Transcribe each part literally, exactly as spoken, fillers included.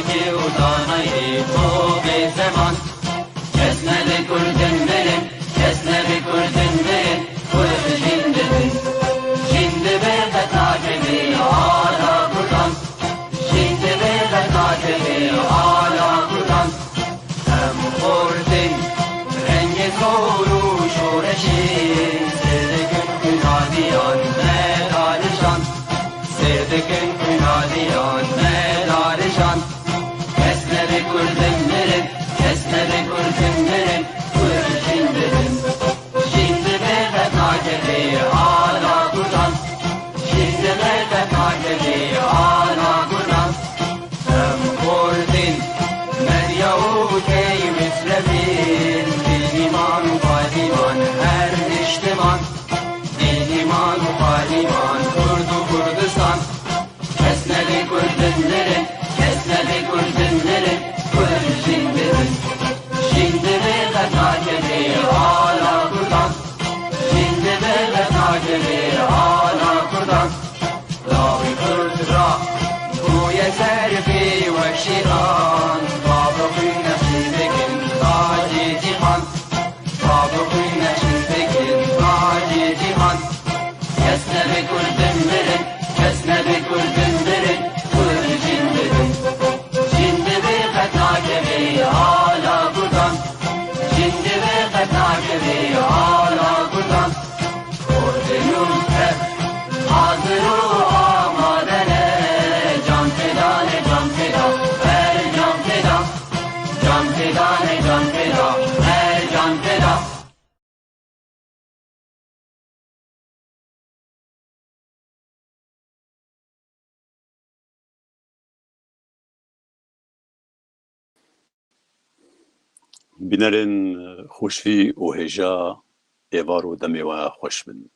Kê û danayê ço bê zeman. Kes nebe kurdin mirin, kes nebe kurdin mirin, kurd jin dibin. Jin dibe qet nakeve ala kurdan. Jin dibe qet nakeve ala kurdan. Em xortin rengê zor û şoreşê, sêr dikin xwînaliyan me dalijan. Sêr dikin xwînaliyan me dalijan. Kes nebe kurdin mirin, kes nebe kurdin mirin, kurd jin dibin. Jin dibe qet nakeve ala kurdan. Jin dibe qet nakeve ala kurdan. Em xortin medya û key mislevin, dîniman û padiman her niştiman. Dîniman û padiman Kurd û Kurdistan. Kes nebe kurdin mirin, kes nebe kurdin mirin, kurd jin dibin. Jin dibe qet nakeve ala kurdan. Jin dibe qet nakeve ala kurdan. Lawê kurd ra bûye ser pê wek şêran. Bavê xwîn nexşîn dikin tacê cîhan. Bavê xwîn nexşîn dikin tacê cîhan. Kes nebe kurdin mirin, kes nebe kurdin mirin, kurd jin dibin. Jin dibe qet nakeve ala kurdan. Jin dibe qet nakeve ala kurdan. Kurdin û tev hazir û amade ne. Can feda ne, can feda, her can feda. Can feda ne, can feda, her can feda. Bînerên xweşî û hêja êvar û demê we xweş bin.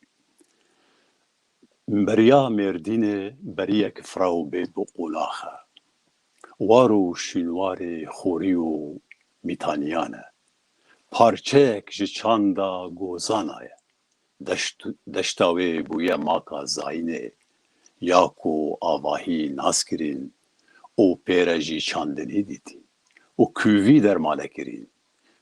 Beriya Mêrdînê beriyek firaw bêt û qonax e. War û şînwarê xorî û mîtaniyan e. Parçeyek ji çanda Gozana ye. Deşt, deşta wê bûye maka zayînê, ya ku avahî nas kirîn û pê re jî çandinî dîtî û kûvî dermale kirîn.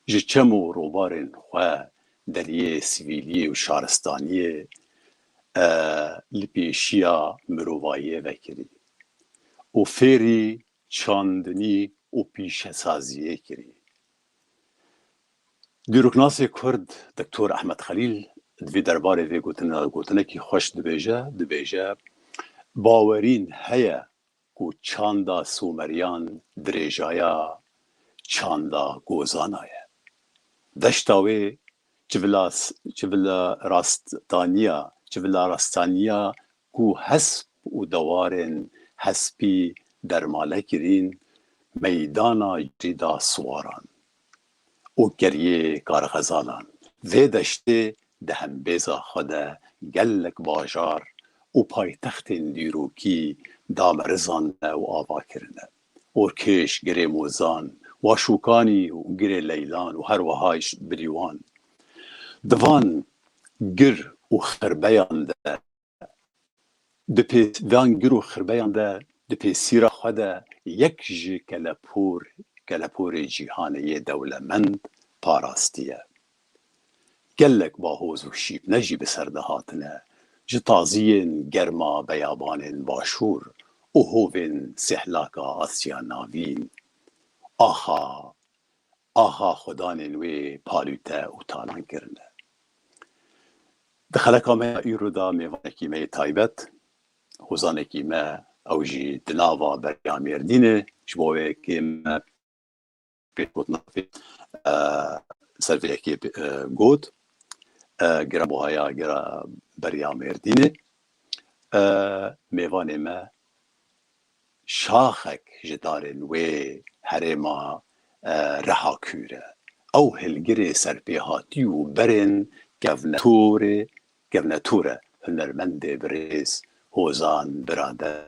Ji çem û robarên xwe deliyê sivîliyê û şaristaniyê, e, li pêşiya mirovahiyê vekirî û fêrî çandinî û pîşesaziyê kirî. Dîroknasê Kurd Doktor Ehmed Xelîl di vê derbarê vê gotine, gotinekî xweş dibêje, dibêje, bawerîn heye ku çanda Someriyan dirêjaya çanda Gozana ye. Deşta wê çivila s-, çivila rastaniya, çivila rastaniya ku hesp û dewarên hespî dermale kirîn, meydana cî da siwaran û keriyê karxezalan. Vê deştê di hembêza xwe de gelek bajar û paytextên dîrokî damirizandine û ava kirine. Orkêş, Girê Mozan, Waşûkanî û Girê Leylan û her wiha ji Birîwan. Di van gir û xirbeyan de, di pê-, van gir û xirbeyan de di pêsîra xwe de yek ji kelepor-, keleporê cîhanê yê dewlemend parastiye. Gelek bahoz û şîpne jî bi ser de hatine, ji taziyên germa beyabanên Başûr û hovên sêhlaka Asya Navîn. Axa, axa xwedanên wê palûte û talan kirine. Di xeleka me ya îro de mêvanekî me yê taybet, hozanekî me, ew jî di nava beriya Mêrdînê, ji bo wê yekê me pêşgotina, e, ser vê yekê, e, got, e, giranbuhaya gera beriya Mêrdînê, e, mêvanê me şaxek ji darên wê herêma, e, Rihakûr e. Ew hilgirê serpêhatî û berên kevnetorê, kevnetor e, hunermendê birêz Hozan Birader.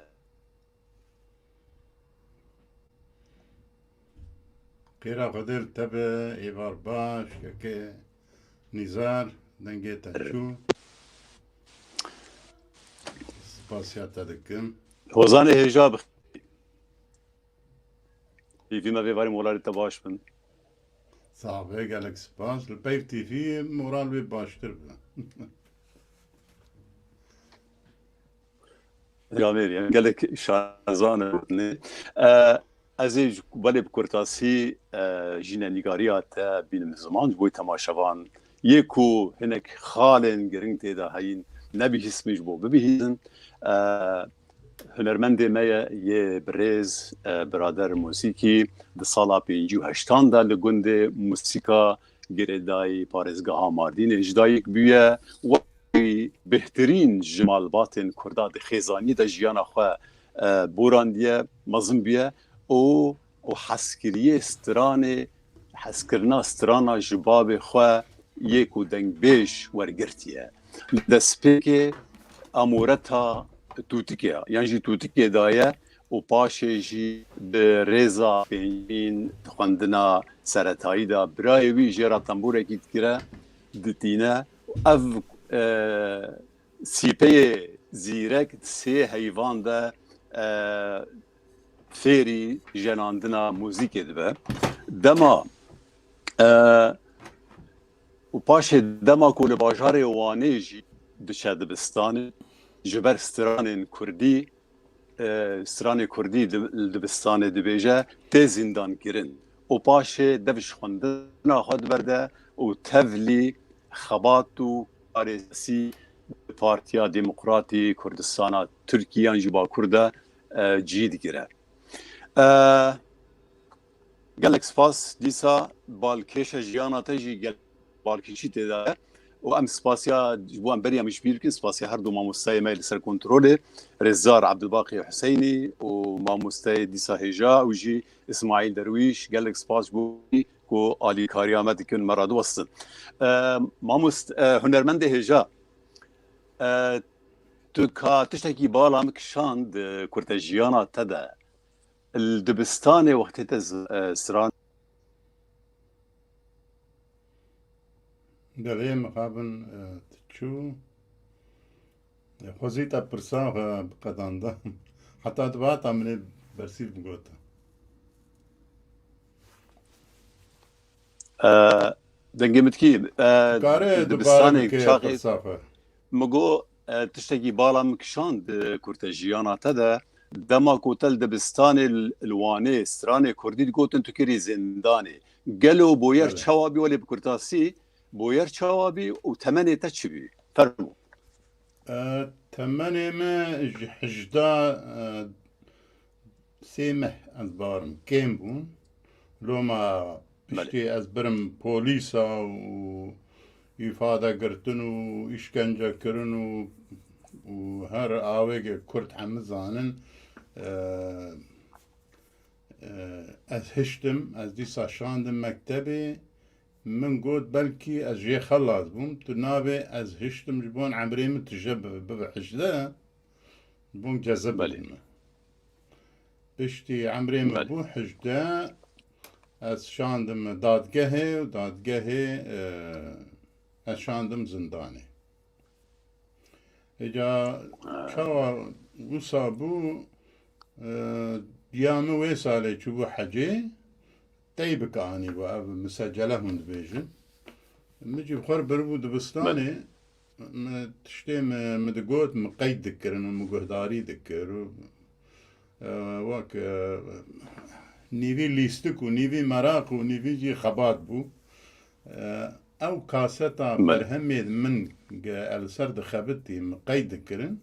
Qîra Xwedir te be, êvar baş, keke Nîzar, dengê te çû. Spasiya te dikim. Hozanê hêja bi. T V me vê varê molarê te baş bin. Sax be, gelek spas. Li peyv T V moral wê baştir be. Camêr, yani gelek şazan e. E, ez ê ji, belê bi kurtasî, e, jî nenîgariya te bînim ziman ji bo temaşevan. Yê ku hinek xalên giring tê de heyîn nebihîsmî ji bo bibihîzin. E, hunermendê me ye, yê birêz, e, birader muzîkî di sala pêncî û heştan de li gundê muzîka girêdayî parêzgeha Mardînê ji dayik bûye. Wî bêhtirîn ji malbatên Kurda di xêzanî de jiyana xwe, e, borandiye, mezin bûye û, û hezkiriyê stranê, hezkirina strana ji babê xwe yê ku dengbêj wergirtiye. Destpêkê amoreta tûtikê ya, yan jî tûtikê daye û paşê jî bi rêza pêncîn di xwendina seretayî de birayê wî jê re tembûrekî digire, ditîne. Ev, e, sîpeyê zîrek di sê heyvan de, e, fêrî jenandina muzîkê dibe. Dema, e, û paşê dema ku li bajarê Wanê jî diçe dibistanê, ji ber stranên kurdî, e, stranê kurdî di, li dibistanê dibêje, tê zîndankirin û paşê dev ji xwendina xwe diberde û tevlî xebat û karê siyasî di Partiya Demokratî Kurdistana Tirkî yan jî Bakur de, e, cî digire. E, Gelek spas. Dîsa balkêşa jiyana te jî gelek balkêşî tê de ye. Û em spasiya ji bo em beriya min ji bîr bikin, spasiya her du mamosteyê me li ser kontrolê, Rêzdar Ebdulbaqî Huseynî û mamosteyê dîsa hêja û jî Îsmaîl Derwîş, gelek spas ji bo ku alîkariya me dikin, me re diwestin. E, mamost-, e, hunermendê hêja, e, tu ka tiştekî bala min kişand, e, kurte jiyana te de, li dibistanê wextê te z-, e, stran. Belê, mixabin, e, tu çû. E, xwezî te pirsa xwe biqedanda. Heta dibata min ê bersîv bigota. E, dengê min dikî, e, Kare dibistanê bikê çaxê pirsa xwe. Min got, e, tiştekî bala min kişand, e, kurte jiyana te de, dema ku te li dibistanê li, li Wanê stranê kurdî digotin, tu kirî zîndanê. Gelo boyer Belê. Çawa bî, welê bi kurtasî, boyer çawa bî û temenê te çi bî? Fermo. E, temenê me ji hejda, e, sê meh ez barim kêm bûn. Loma Belê. Piştî ez birim polîsa û îfade girtin û îşkence kirin û, û her awêgê Kurd hemû zanin, e, e, ez hiştim, ez dîsa şandim mektebê. Min got, belkî ez jê xelas bûm. Tu nabê ez hiştim ji bon emrê min tije bi-, bibe hejdeh, ji bon cezib Belê. Bûme. Piştî emrê min Belê. Bû hejdeh, ez şandim dadgehê û dadgehê, e, ez şandim zindanê. Îca çawa wisa bû, e, diya min wê salê çûbû hecê, tey bike anîbû, ev misecele hûn dibêjin. Min jî bi xwe re biribû dibistanê, Belê. Mi tiştê mi, mi digot, mi qeyd dikirin û mi guhdarî dikir û, e, wek, e, nîvî lîstik û nîvî meraq û nîvî jî xebat bû. E, ew kaseta Belê. Berhemê min ge-, li ser dixebitî, mi qeyd dikirin,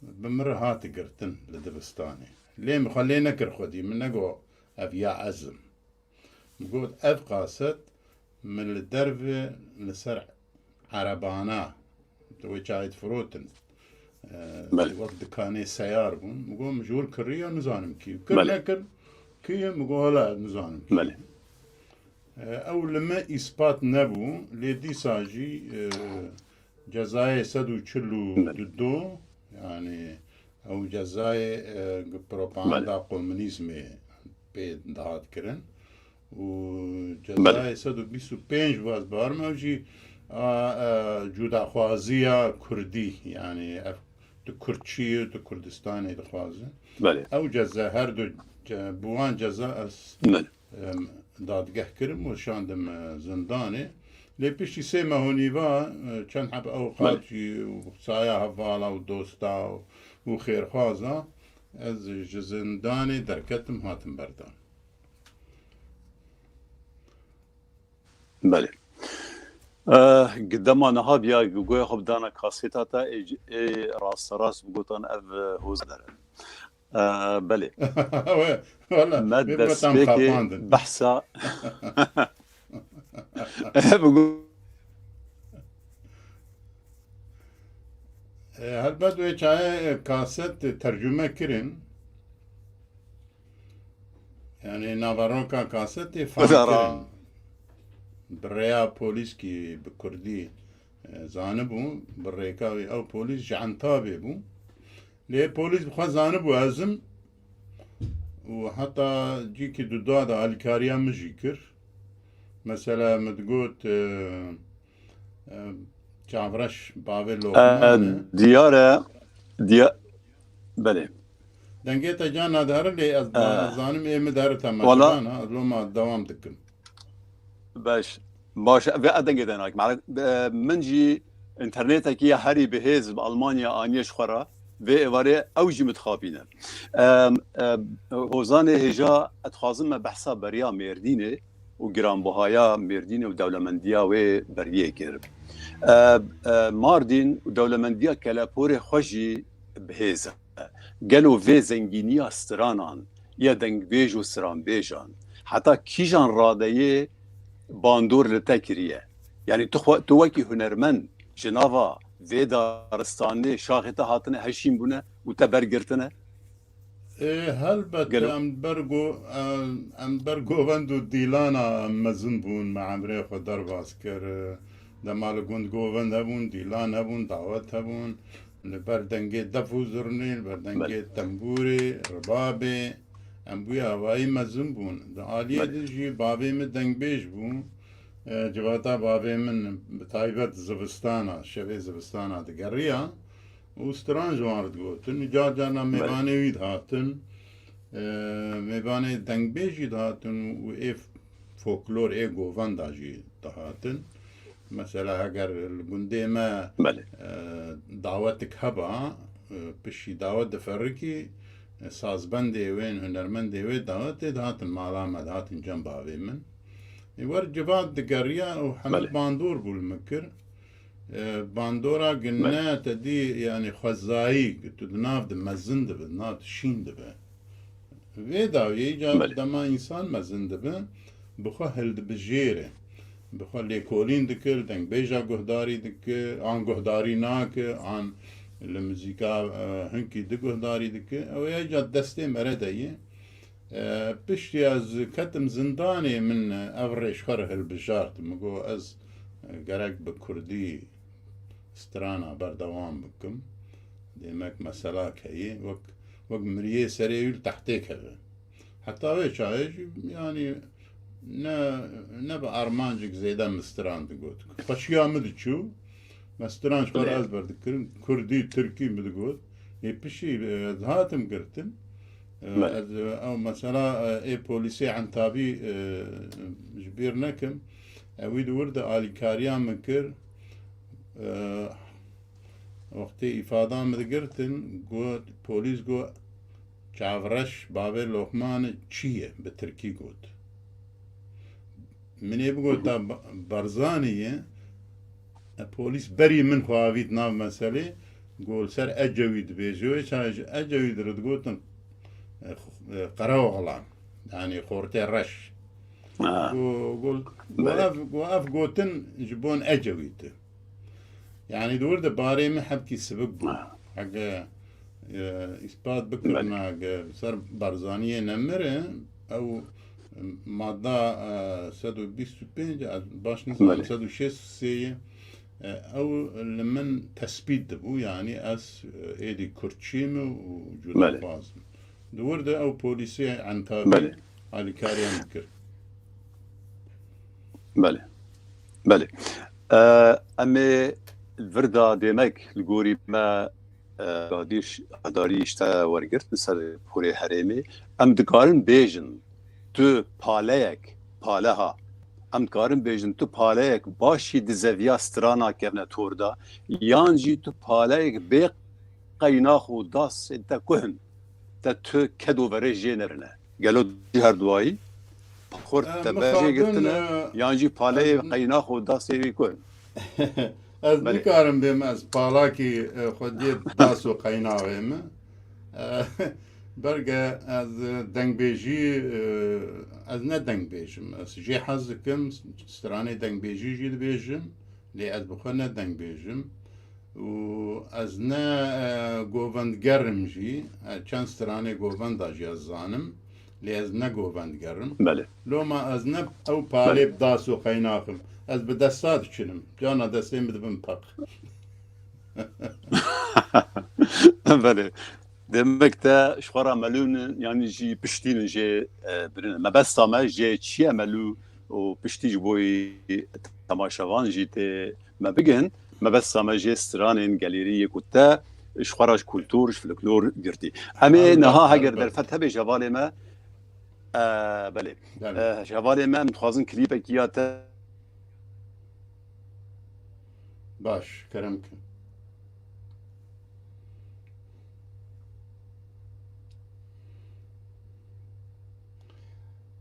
bi min re hati girtin li dibistanê. Lê min xwe lê nekir xwedî, min nego ev ya ez im. Min got, ev qaset min li derve li ser erebana, di wê çaxê difirotin, e, Belê. Wek dikanê seyar bûn. Min got, min ji wir kiriya, nizanim kî. Kir Belê. Nekir, kî ye? Min got, hala nizanim kî. Belê. E, ew li me îspat nebû, lê dîsa jî, e, cezayê sed û çil û du, Belê. Yanî, Ew cezayê, e, propaganda Belê. Komunîzmê pê dihat kirin û Belê. Cezayê sed û bîst û pênc baz bar me jî a, e, cudaxwaziya kurdî, yanî ev tu Kurdçî yî, tu Kurdistanê dixwazî. Belê. Ew ceza, her du ce-, bi wan ceza ez, Belê. em, dadgeh kirim û şandim, e, zindanê. Lê piştî sê meh û nîva, e, çend heb ewqat Belê. jî û saya hevala û dosta û, û xêrxwaza ez ji zindanê derketim, hatim berdan. Belê. Eh, dema niha biya goya xwe bidana kaseta te, ê, ê rasterast bigotan ev, eh, hozder e. Eh, belê. We, wala, Me vê bi me tam destpêkê xapandin. Behsa. Bigo- E, helbet wê çaye, e, kaset tercüme kirin. Yani naveroka kasetê fam Zara. kirin. Bi rêya polîskî bi kurdî, e, zanibû, bi rêka wî ew polîs ji Entabê bû. Lê polîs bi xwe zanibû ez im û heta cîkî duda de alîkariya min jî kir. Mesela min digot, e, e, çavreş bavê Lokman e. Diyar e, diya-, belê. Dengê te can nadihere lê ez E. zanim ê min dihere te Wala. meşidan ha, ez loma dewam dikim. Beş. Baş, vê e dengê te nakim. Mala, e, min jî înternetekî ya herî bihêz bi Almanya aniye ji xwe re. Vê êvarê ew jî min dixapîne. Em, em, Hozanê hêja, ez dixwazim me behsa beriya Mêrdînê û giranbihaya Mêrdînê û dewlemendiya wê beriyê kir. E, e, Mardîn û dewlemendiya Keleporê xwe jî bihêz e. Gelo vê zengîniya stranan ya dengbêj û stranbêjan heta kîjan radeyê bandor li te kiriye? Yanî tu xwe, tu wekî hunermend ji nava vê daristanê şaxê te hatine heşîn bûne û te bergirtine? Ê, helbet Gelo. em ber go-, em, em ber govend û dîlana em mezin bûn, me emrê xwe derbas kir. Dema li gund govend hebûn, dîlan hebûn, dawet hebûn. Li ber dengê def û zurnê, li ber dengê Belê. tembûrê, ribabê, em bûye awayî mezin bûn. Di aliyê Belê. din jî bavê min dengbêj bû. E, civata bavê min bi taybet zivistana, şevê zivistana digeriya û stran ji wan re digotin. Car carna Belê. mêvanê wî dihatin. E, mêvanê dengbêj jî dihatin û ê folklor ê govenda jî dihatin. Mesela heger li gundê me, Belê. e, dawetik heba, e, piştî dawet diferikî, e, sazbendê wê, hunermendê wê dawetê dihatin mala me, dihatin cem bavê min. Ê wer civat digeriya û hemî Belê. bandor bû li min kir. E, bandora gine Belê. te dî, yanî xwezayî, tu di nav de mezin dibe, di nav de şîn dibe. Vê dawiyê îcar Belê. dema însan mezin dibe, bi xwe hildibijêre. Bi xwe lêkolîn dike, li dengbêja guhdarî dike, an guhdarî nake, an li muzîka, e, hinkî di guhdarî dike. Ew ê îcar destê mere de ye. E, piştî ez ketim zindanê, min ev rê ji xwe re hilbijart. Min got, ez, e, gerek bi kurdî strana berdewam bikim. Demek mesela heye, wek, wek miriyê serê wî li tehtê keve. Heta wê çaxê jî, yanî ne, ne bi armancek zêde min stran digot. Xweşiya min diçû, me stran ji xwe re Belê. ezber dikirin, kurdî, tirkî min digot. Ê piştî, e, ez hatim girtin. E, Belê. ez, e, ew mesela, e, ê polîsê Entabî, e, ji bîr nekim. Ewî di wir de alîkariya min kir. E, wextê îfada min digirtin, got, polîs got, "Çavreş bavê Lokmanê çi ye?" bi tirkî got. Min ê bigot, "Ta Ba-, Barzanî ye." E, polîs berî min xwe avît nav meselê, got, "Li ser Ecewî dibêje." Wê çaxê ji Ecewî re digotin, e, xu-, e, Qereoxlan. Yanî xortê reş. Ha. Got, got, got Belê. ev, got, ev gotin ji bon Ecewît e. Yanî di wir de barê min hebkî sivik bû. Ha. Hege, e, îspat bikirina, Belê. hege ser Barzaniyê nemire, ew madda, e, sed û bîst û pênc, ez baş nizanim, Belê. sed û şêst û sê ye. E, ew li min tespît dibû, yanî ez, e, êdî Kurdçî me û Belê. cudaxwaz im. Di wir de ew polîsê Entabî Belê. alîkariya min kir. Belê. Belê. E, em ê vir de demek li gorî me e, gadîr ş-, guhdarî ji te wergirt li ser porê herêmê. Em dikarin bêjin, tu paleyek, paleha, em dikarin bêjin, tu paleyek başî di zeviya strana kevnetor de, yan jî tu paleyek bê qeynax û dasê te kuhin, te tu ked û verê jê nerine. Gelo jî her duayî xurt Em te be jê mixabin, girtine, e, yan jî paleyê em qeynax û dasê wî kuhin? Ez Belê. nikarim bêm ez palakî, e, xwediyê das û qeynaxê me. E, belke ez, e, dengbêjî, e, ez ne dengbêj im. Ez jê hez dikim, stranê dengbêjî jî dibêjim, lê ez bi xwe ne dengbêj im. Û ez ne, e, govendger im jî. E, çend stranê govenda jî ez zanim. Lê ez ne govendger im. Belê. Loma ez ne ew palê Belê. bi das û qeynax im. Ez bi desta diçinim. Cana destê min dibin peq. Belê. Demek te ji xwe re melûn in, yanî jî piştî in jê, e, birine. Mebesta me jê çi ye melû û piştî ji bo yî temaşevan jî tê me bigin. Mebesta me jê stranên gelêrî yê ku te ji xwe re ji kultur, ji folklor girtî. Em ê Elbet, niha heger elbet. derfet hebe ji hevalê me, e, belê. Belê. E, ji hevalê me em dixwazin klîpekî ya te Baş, kerem ke.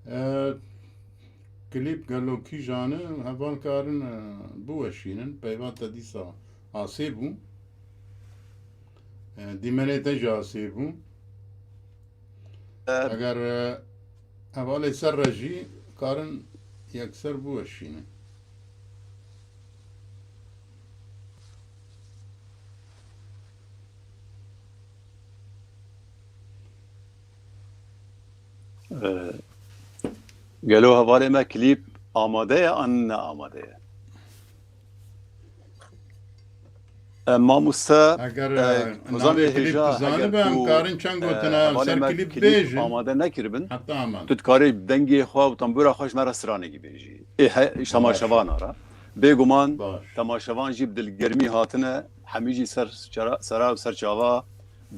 E, klîp gelo kîjan e? Heval karin, e, biweşînin. Peyva te dîsa asê bû. E, dîmenê te jî asê bû. E, Eger, e, hevalê ser re jî karin yekser biweşînin. Ee, gelo hevalê me klîp amade ye an ne amade ye? E, mamoste, Eger, e, e, Ozan navê Bey klîp hêja, bizanibe, eger em ku, karin çend e, gotina hevalê ser me klîp klîp bêjin. amade nekiribin, Heta aman. tu dikarî dengê xwe û tambûra xwe ji me re stranekî bêjî. Ê, he, ji Baş. temaşevana re. Bêguman, Baş. temaşevan jî bi dilgermî hatine, hemî jî ser çera-, sera û ser çava.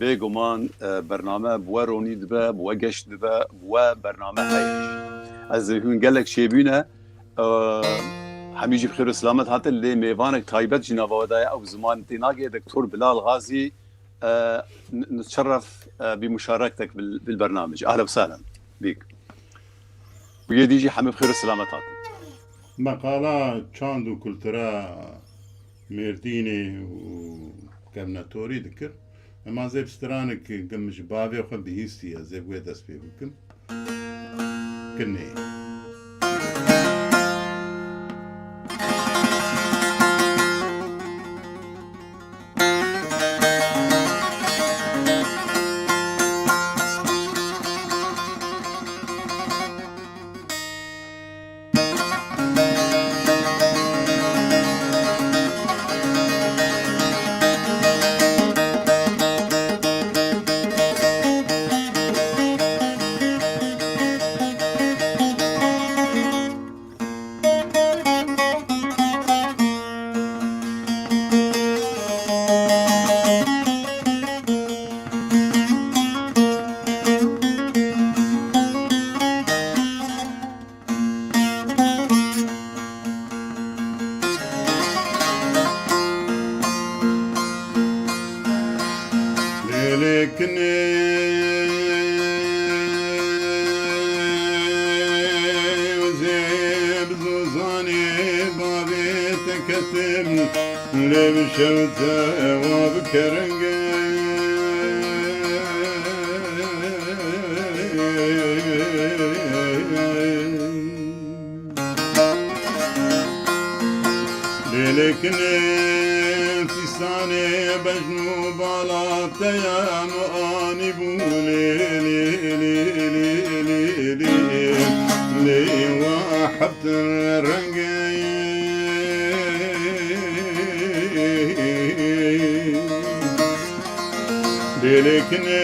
Bêguman, e, bername bi we ronî dibe, bi we geş dibe, bi we bername heye jî. Ez ê hûn gelek şêbîne, e, hemî jî bi xêr û selamet hatin, lê mêvanek taybet jî nava we de ye, ew ziman tê nagê, Doktor Bilal Gazî, e, n-, nitşerref, e, bi muşarektek bil, bil bernamec. Ahlen we sehlen bîk. Û yê dî jî hemî bi xêr û selamet hatin. Meqala çand û kultura Mêrdînê û kevnetorî dikir. Ema zê bi stranek ku min ji bavê xwe bihîstiye, zê bi wê dest pê bikim. Kinê. Lêlêkinê wezê bi zozanê bavê te ketim, lê bi şev te wa bi kerengê. Lêlêkinê fîstanê bejn û bala te ya min anîbû lê, lê, lê, lê, lê, lê, lê, lê wa heft rengê. Lêlêkinê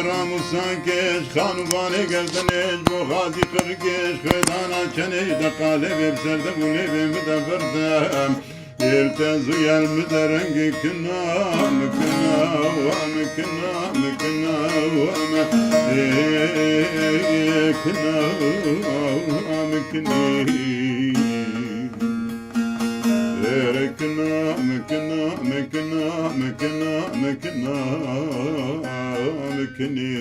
ramûsan kêş, xanûvanê gerdenê, ji bo xazî qirkêş, xwêdana çenê, deqa lêvê bi ser de bû, lêvê min de vir de. Êl te zuyel mi dereng kina, mi kina, wa mi kina, mi kina, wa mi, ê, kina, wa mi kini. Ê, kina, mi kina, mi kina, mi kina, mi kina, mi kini.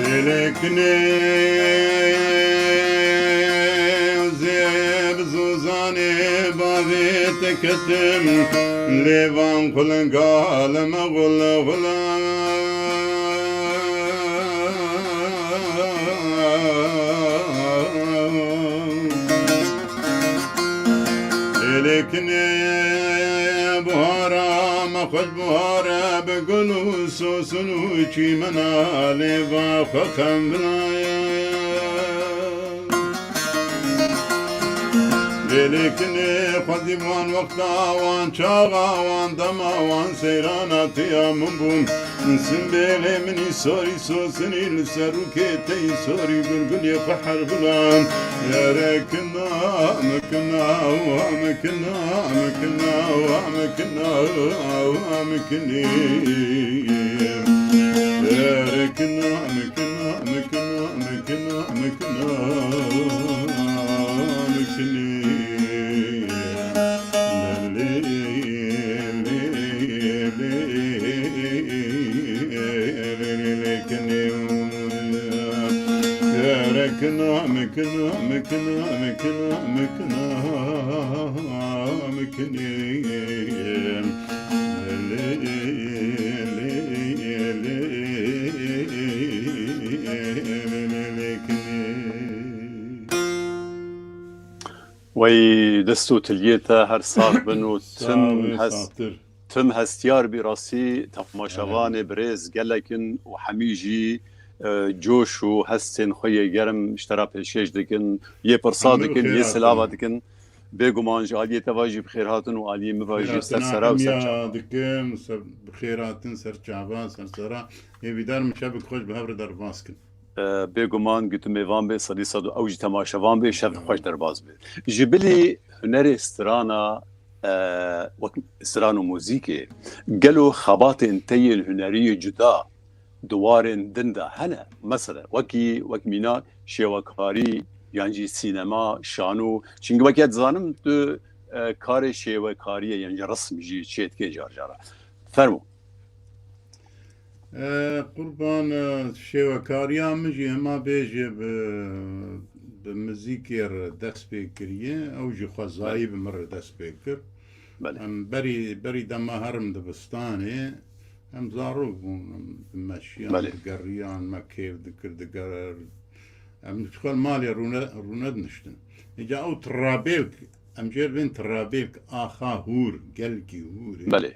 Lêleknê zê bi zozanê bavê te ketim, lê van xulinga li me xul xulan. Lêleknê buhara me xweş buhare bi gul û sosin û çîmena, lê va xwe xem bilaye. Lêleknê xwezî wan wexta, wan çaxa, wan dema, wan seyrana tiya min bûn. Simbêlê min î sorî sosinî, li serûkê te î sorî gulgulê xwe herbilan. Ere kina min kina, wa min kina, min kina, wa min kina, wa min kinî. Ere kina min kina, min kina, min kina, min kina, min kinî. Wey dest û tiliyê te her sax bin û Sağ tim ol, hest, sağ ol. Tim hestiyar bî rastî temaşevanê birêz gelek in û hemî jî, e, coş û hestên xwe yê germ ji te re pêşkêş dikin, yê pirsa Hemî bi dikin, yê xêr silava hatin. Dikin. Bêguman ji aliyê te ve jî bi xêr hatin û aliyê min ve jî ser Xêrhatina sera û ser hemiya çava. Dikim, ser, bi xêr hatin, ser çava, ser sera. Hêvîdar min şevik xweş bi hev re derbas kin. E, bêguman ku tu mêvan bê, sedî sed û ew jî temaşevan bê, şev xweş derbas bê. Ji bilî hunerê strana, e, wek stran û muzîkê, gelo xebatên te yên hunerî yê cuda di warên din de hene? Mesela, wekî, wek mîna şêwekarî yan jî sînema, şano. Çimkî weke dizanim tu, e, karê şêwekariyê yan jî resim jî çêdikê car cara. Fermo. E, qurban, e, şêwekariya min jî hema bêje bi, bi mizîkê re dest pê kiriye. Ew jî xwezayî Belê. bi min re dest pê kir. Belê. Em berî, berî dema herim dibistanê, em zarok bûn, em dimeşiyan, Belê. digeriyan, me kêf dikir, digerer. Em ji xwe li malê rûne, rûne diniştin. Îca ew tirabêlk, em jê re bên tirabêlk, axa hûr, gelkî hûr e. Belê.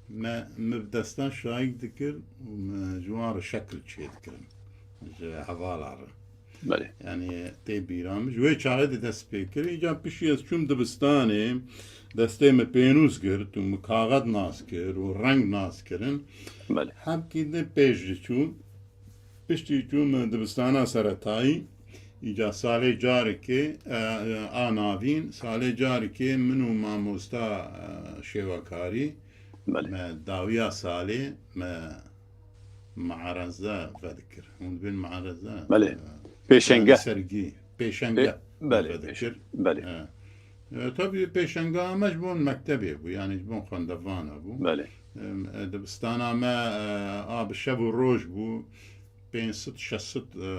Me, me bi destan şayîk dikir û me ji wan re şekil çêdikirin. Ji hevala re. Belê. Yani tê bîra min. Ji wê çaxê de dest pê kir. Îca piştî ez çûm dibistanê, destê min pênûs girt û min kaxet nas kir û reng nas kirin. Belê. Hebkî de pêş diçû. Piştî çûm dibistana seretayî. Îca salê carikê, e, e, a navîn, salê carikê min û mamosta, e, şêwekarî, Belê. me dawiya salê me me'ereze vedikir. Hûn dibên me'ereze? Belê. E, Pêşenge. yani sergî, pêşenge Pê-, belê, vedikir. Belê. E, e, tabii pêşengeha me ji bon mektebê bû, yani ji bon xwendevana bû. Belê. Em, e, dibistana me, e, a bi şev û roj bû, pênc sed şeş sed, e,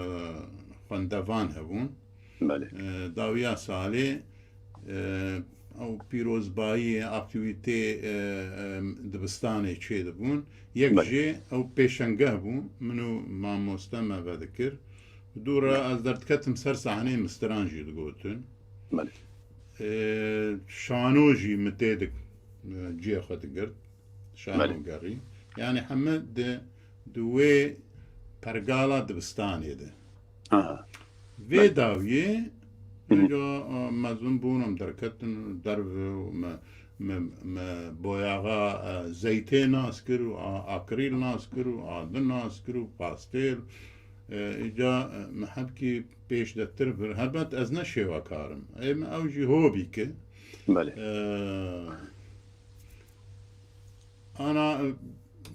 xwendevan hebûn. Belê. E, dawiya salê, e, ew pîrozbayiyê, aktîvîtê, e, e, dibistanê çêdibûn. Yek Belê. jê ew pêşengeh bû, min û mamoste me vedikir. Dû re Belê. ez derdiketim ser sahneyê min stran jî digotin. Belê. E, şano jî min tê dik, e, cihê xwe digirt. Şano Belê. gerî. Yani heme di, di wê pergala dibistanê de. Ha. Vê Belê. dawiyê Hı hı. Îca, e, mezin bûn, em derketin derve û me, me, me boyaxa, e, zeytê nas kir û a, akrîl nas kir û adi nas kir û pastêl. E, îca, e, me hebkî pêş de tir bir. Helbet ez ne şêwekar im. Ê me ew jî hobî ki. Belê. E, ana, e,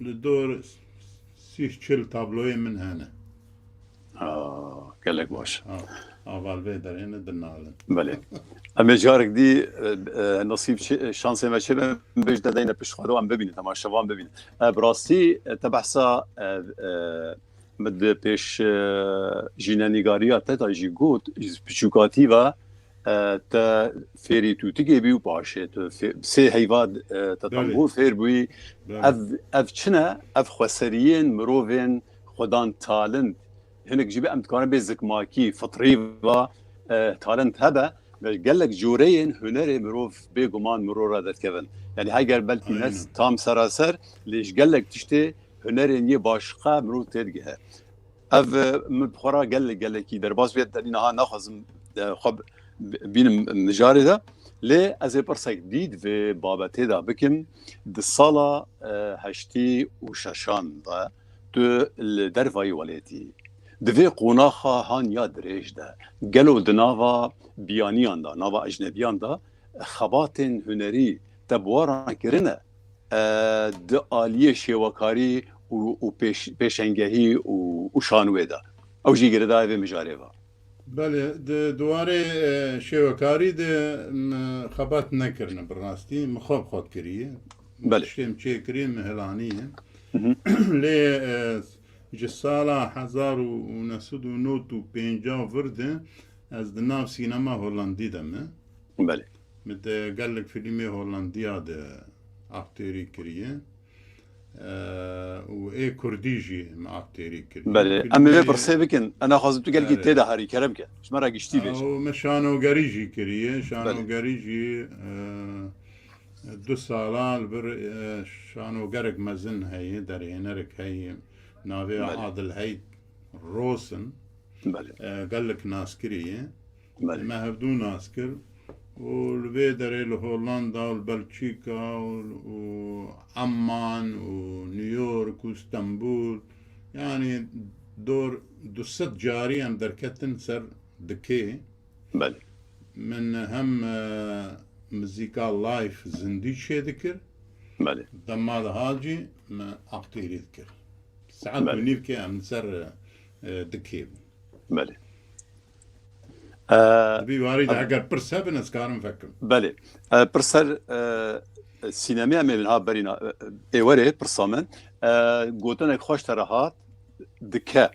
li dor sîh çil tabloyê min hene. Ha, gelek baş. Ha, aval vê derê ne dinalin. Belê. Em ê carek dî, e, e, nasîb çi-, şansê me çêbe, bêj de deyne pişt xwe de em bibînin, temaşevan bibînin. E, bi rastî, e, te behsa, e, e, min di pêş, e, jînenîgariya te de jî got, ji piçûkatî ve, e, te fêrî tûtikê bî û paşê tu fê-, sê heyva, e, te Belê. tambûr fêr bûyî. Belê. Ev, ev çi ne? Ev xweseriyên mirovên xwedan talent. Hinek jî be em dikarin bê zikmakî, fitrî va, e, talent hebe. Ve gelek coreyên hunerê mirov bêguman mirov re derdikevin. Yani heger belkî ne Aynen. tam seraser, lê ji gelek tiştê hunerên yê başqa mirov têdigihe. Ev, e, min bi xwe re gelek, gelekî derbas bûye, tenî niha naxwazim, e, xwe b-, b-, bînim mijarê de. Lê ez ê pirsek dî di vê babetê de bikim. Di sala, e, heştî û şeşan de tu li dervayî welêtî. Di vê qonaxa han ya dirêj de, gelo di nava biyaniyan de, nava ecnebiyan de xebatên hunerî te bi we re kirine, e, di aliyê şêwekarî û, û pêş-, pêşengehî û, û şanûyê de? Ew jî girêdayî vê mijarê ve. Belê, di, di warê, e, şêwekarî de min xebat nekirine bi rastî, min xwe bi xwe kiriye. Belê. Tiştê min çêkiriye, min hilaniye. Hı hı. Lê, e, ji sala hezar û neh sed û nod û pêncî vir de ez di nav sînema Hollandî de me. Belê. Min de gelek fîlmê Hollandiya de aktêrî kiriye. E, û ê Kurdî jî min aktêrî kiriye. Belê. Fîlmê Em ê vê pirsê bikin. Em naxwazin tu gelkî Belê. Tê de harî kerem ke. Ji me re giştî bêje. Ew me şanogerî jî kiriye. Belê. Şanogerî jî, e, du sala li vir, e, şanogerek mezin heye, derhênerek heye. Navê Belê. Adil Heid Rosen. Belê. E, gelek naskirî ye. Belê. Me hevdû nas kir. Û li vê derê li Hollanda û li Belçîka û, û Amman û New York û Stenbul, yani dor du sed carî em derketin ser dikê. Belê. Min hem, e, muzîka live zindî çêdikir, Belê. dema dihat jî me aktêrî dikir. Saet û Belê. nîvkê em li ser, e, dikê bûn. Belê. E, Di vî warî de em- eger pirs hebin, ez karim vekim. Belê. E, pirser, e, sînemê em ê niha berîna, e, êwerê pirsa min. E, gotinek xweş te re hat, dike.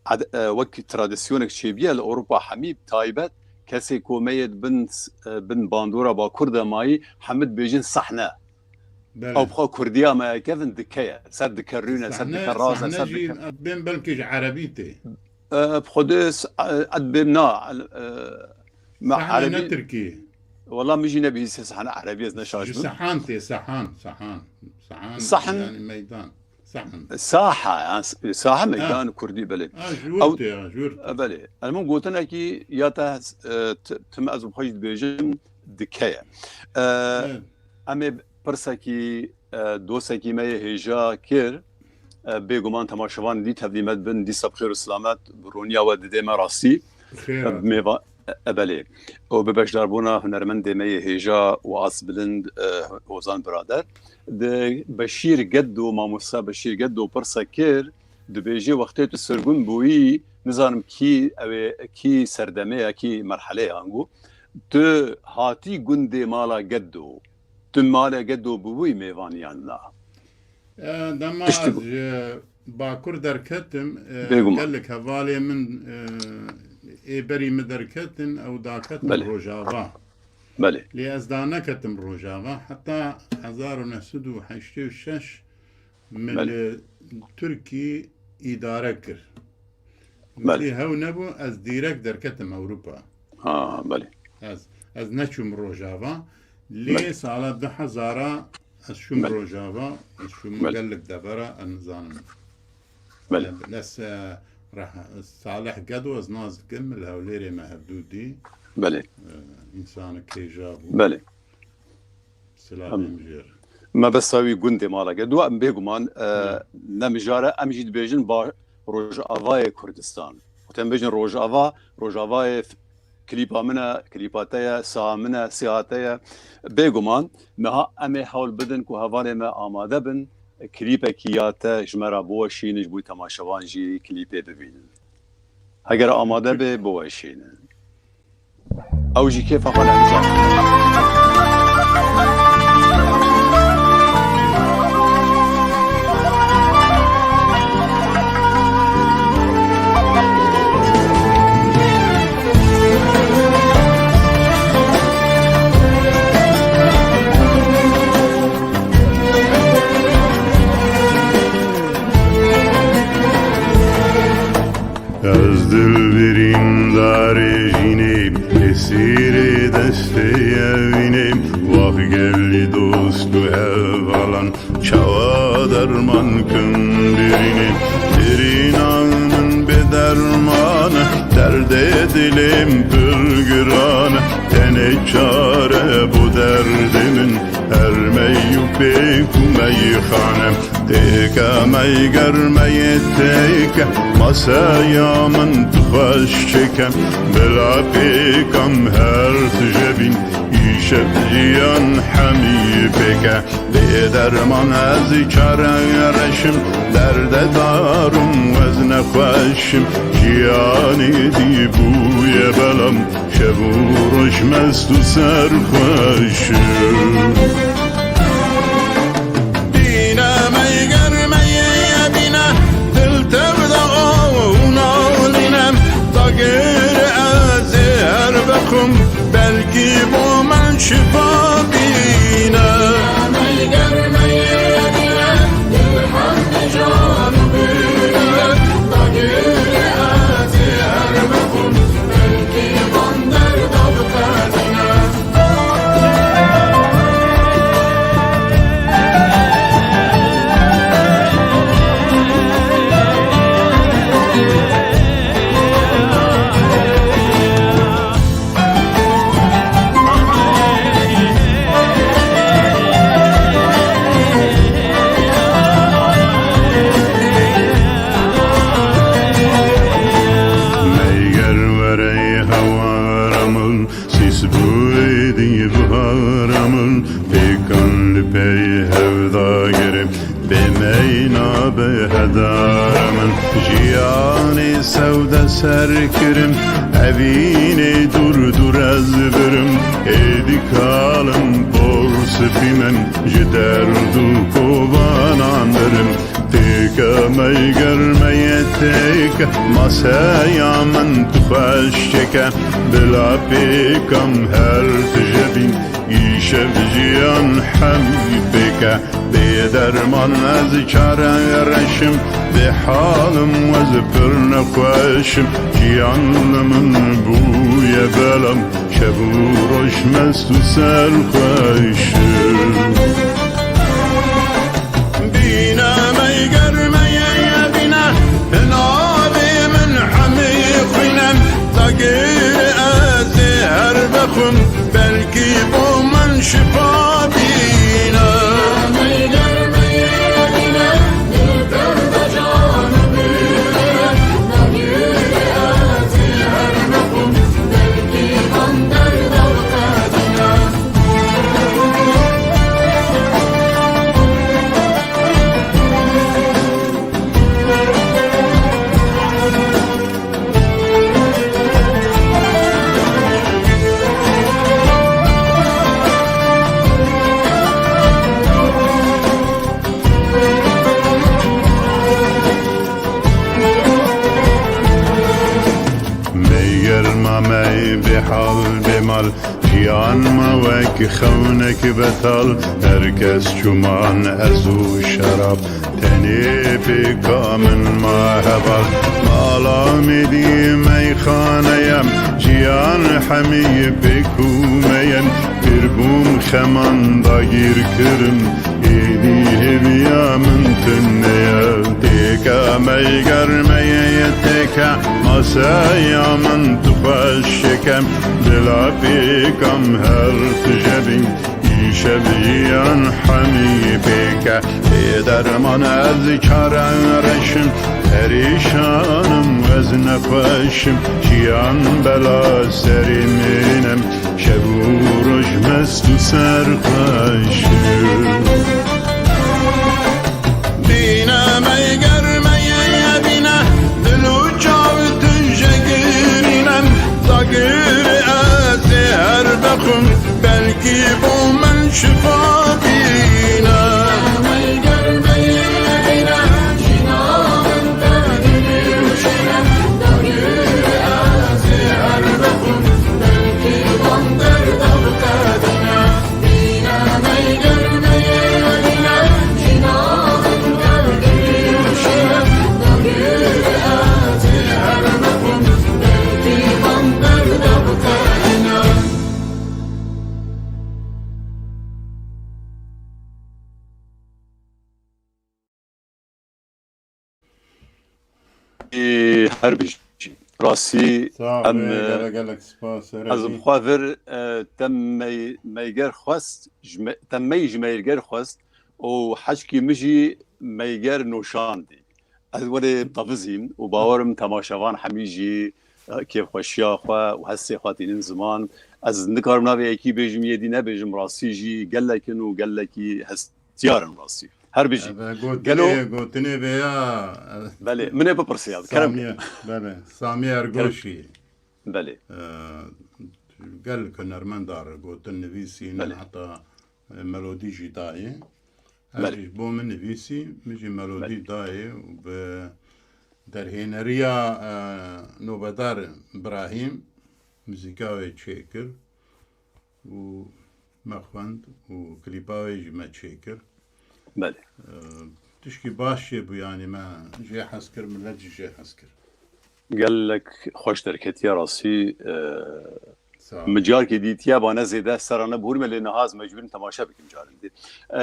Ad-, e, wek tradisyonek çêbûye li Ewropa hemî taybet kesê komeyê di bin, e, bin bandora Bakur de mayî hemî dibêjin sahne. Belê. Ew bi xwe kurdiya me kevin dike ye. Ser dike rûne, ser Sahne, dike raz e, sahne ser jî dike. Bên belkî ji erebî tê. E, bi xwe de s-, e, ez bêm na, e, me Sahne ne erebî. tirkî. Wala min jî nebihîstiye sahne erebî, ez ne şaş Ji bim. sehan tê, sehan, sehan. Sehan, Sahn- yani meydan. Saha, yani, s-, saha meydan Kurdî, belê. Ha, ji wir Ew, tê, ha, ji wir tê. E, belê. Elmû gotinekî ya te, e, t-, tim ez bi xwe jî dibêjim, dike ye. E, Evet. Em ê pirsekî, e, dostekî me yê hêja kir. E, bêguman temaşevan dî tevlî me dibin, dîsa bi xêr û silamet, bi roniya we didê me rastî. Bi xêr E, hat. mêva-, e, e, belê. Û bi beşdarbûna hunermendê me yê hêja û asbilind, e, Hozan Birader. Di Beşîr Geddo, mamosta Beşîr Geddo pirse kir, dibêjê wextê tu sirgûn bûyî, nizanim kî ew ê, kî serdemê ye, kî merhelê ye ango. Tu hatî gundê mala Geddo. Tu malê Geddo bûbûyî mêvan yan na? E, dema Piştî ez ji Bakur derketim, e, Bêguman. gelek hevalê min, e, ê berî min derketin, ew daketin Belê. Rojava. Belê. Lê ez da neketim Rojava. Heta hezar û neh sed û heştê û şeş min Belê. li Tirkî îdare kir. Belê. Min dî hew nebû, ez dîrek derketim Ewropa. Ha, belê. Ez, ez neçûm Rojava. Lê Belê. sala du hezara ez çûm Belê. Rojava, ez çûm Belê. gelek devera, ez nizanim. Belê. Ez, e, reh-, Salih Gedo ez nas dikim, li Hewlêrê me hevdû dî. Belê. E, însanek hêja bû. Belê. Silavê Em. min jê re. Mebesta wî gundê mala Gedo, em bêguman, e, Hı. ne mijare, em jî dibêjin ba-, Rojavayê Kurdistan. Wextê em bêjin Rojava, Rojavayê f-, klîpa min e, klîpa te ye, siha min e, siha te ye. Bêguman, niha em ê hewl bidin ku hevalê me amade bin, klîpekî ya te ji me re biweşînin, ji bo temaşevan jî klîpê bibînin. Heger amade be, biweşînin. Ew jî kêfa xwe re dizane. Ez dilbirîn darê jînê, esîrê destê evînê, vax gelî dost û hevalan, çawa derman kim birînê? Birîna min bê derman e, derdê dilê min pir giran e, tenê çare bo derdê min, her mey û pêk û meyxane. Têke meyger meyê têke, maseya min tu xweş çêke, bila pêkam her tije bîn, îşev jiyan hemî pêke. Bê derman ez çare reşim, derde darum ez nexweşim, jiyanê dî bûye belam, şev û roj mest û serxweşim. Bîne meyger meyê bîne, dil tev de aw û nalîne, dagir ez ê her bixwim, belkî bo min şifa bîne. Meyger were hewara min, sîs bûyî bihara min, pêkan li pey hevda girim, bê meyna bê hedara min. Jiyanê sewde ser kirim, evînê dûr dûr ez birim, êdî kalim por sifî min, ji derd û kovanan birim. Têke meyger meyê têke, maseya min tu xweş çêke, bila pêkam her tije bîn, îşev jiyan hemî pêke. Bê derman ez çare reşim, bê halim ez pir nexweşim, jiyan li min bûye belam, şev û roj mest û serxweşim. Bîne meyge Bêhal bêmal jiyan ma wek xewnek betal. Her kes çûman ez û şerab tenê pêka min ma heval. Mala me dî meyxane ye, jiyan hemî pêk û me ye. Pir bûm xeman dagîr kirin, êdî hêviya min tune ye. Têke meyger meyê têke, maseya min tu xweş şekem. Dila pêkam her tu jebî, îşev jiyan hemî pêke. Bê derman ez çare reşim, perîşanim ez nexweşim. Jiyan bela serê min em, şev û roj mest û serxweşim. Bîne meyger meyê bîne, dil û çav tije girîne. Dagir ez ê her bexwim, belkî bo min şifa bîne. Ê, her bijî. Rastî, Sağ ol, em, ê, e, gelek gelek spas, ez serê bi xwe vir, e, te mey-, meyger xwest, ji me-, te mey ji meyger xwest û heçkî min jî meyger noşandî. Ez welê tevizîm û bawerim temaşevan hemî jî, e, kêfxweşiya xwe û hestê xwe tînin ziman. Ez nikarim navê yekî bêjim, yê dî nebêjim, rastî jî gelek in û gelekî hestiyar in rastî. Her bijî. Ebe, gotinê, Gelo gotinê vê ya, e, Belê, min ê bipirsiya, kerem Samiye, ke. Belê, Samiye Kerem. Ergoşî. Belê. E, gelek hunermenda re gotin nivîsîne, Belê. Heta, e, melodî jî dayê. Ev Belê. Jî ji bo min nivîsî, min jî melodî Belê. Dayê û bi derhêneriya, e, Nobedar Birahîm muzîka wê çêkir û me xwend û klîpa wê jî me çêkir. Belê. E, tişkî baş çêbû, yanî me jê hez kir, milet jî jê hez kir. Gelek xweş derketiye rastî. E, Sağ ol. Min carkê dîtiye, ba ne zêde sera ne bihûrime, lê niha ez mecbûr im temaşe bikim carên dî. E,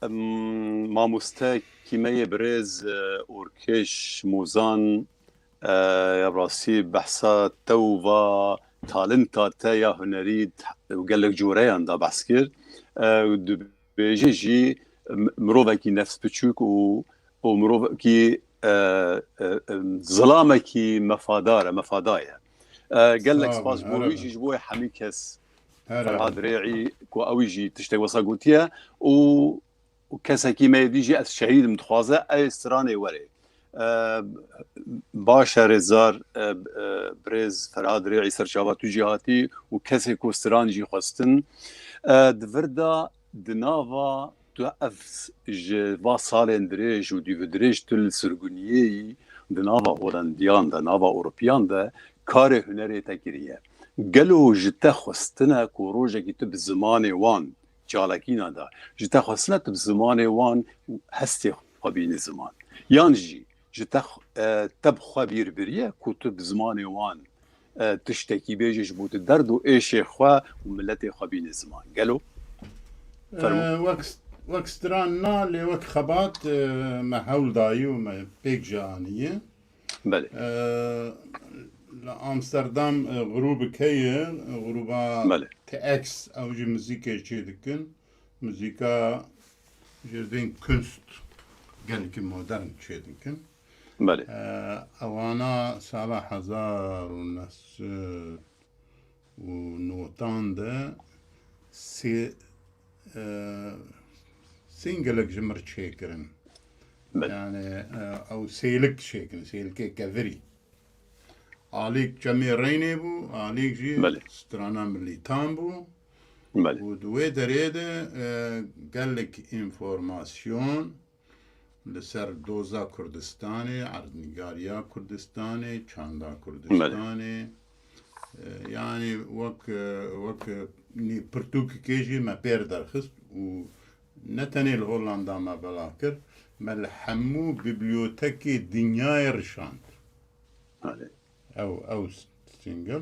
em, mamoste kîmeyê birêz, e, Orkeş Mozan, e, ya rastî behsa te û va talenta te ya hunerî û gelek coreyan da behs kir. E, dibêje jî, m-, mirovekî nefs biçûk û, û mirovekî, e, e, e, zilamekî mefadar e, mefada ye. E, gelek Sağ ol, spas ji bo wî jî, ji bo hemî kes. Ferhad Rê'î, ku ew jî tiştek wesa gotiye û û kesekî me yê dî jî ez şehîd im dixwaze, ez stranê were. E, baş e rêzdar, e, e, birêz Ferhad Rê'î ser çava tu jî hatî û kesê ku stran jî xwestin. E, di vir de di nava tu ev ji va salên dirêj û dîvidirêj tu li sirguniyê yî, di nava Holendiyan de, nava Ewropiyan de karê hunerê te kiriye. Gelo ji te xwestine ku rojekî tu bi zimanê wan çalakîna da. Ji te xwestine tu bi zimanê wan hestê xwe bînî ziman. Yan jî ji te xw-, e, te bi xwe bîr biriye ku tu bi zimanê wan, e, tiştekî bêjî ji bo tu derd û êşê xwe û miletê xwe bînî ziman. Gelo? Fermo. E, wek, wek stran na, lê wek xebat, e, me hewl dayî û me pêk jî aniye. Belê. Ee, li Amsterdam, e, grûbik heye, e, grûba Belê. T X, ew jî muzîkê çê dikin. Muzîka ji vên kunst gelekî modern çê dikin. Belê. Ee, ewana sala hezar û neh sed û notan de sê, e, sîngelek ji mir çêkirin. Belê. Yani, e, ew sêlik çêkirin, sêlikê kevirî. Alîk Çemê Reynê bû, alîk jî Belê. Strana Milîtan bû. Belê. Û di wê derê de, e, gelek înformasyon li ser doza Kurdistanê, erdnîgariya Kurdistanê, çanda Kurdistanê, E, yanî wek, e, wek, e, nî pirtûkekê jî me pêr derxist û ne tenê li Hollanda me bela kir, me li hemû bibliotekê dinyayê rişand. Belê. Ew, ew single.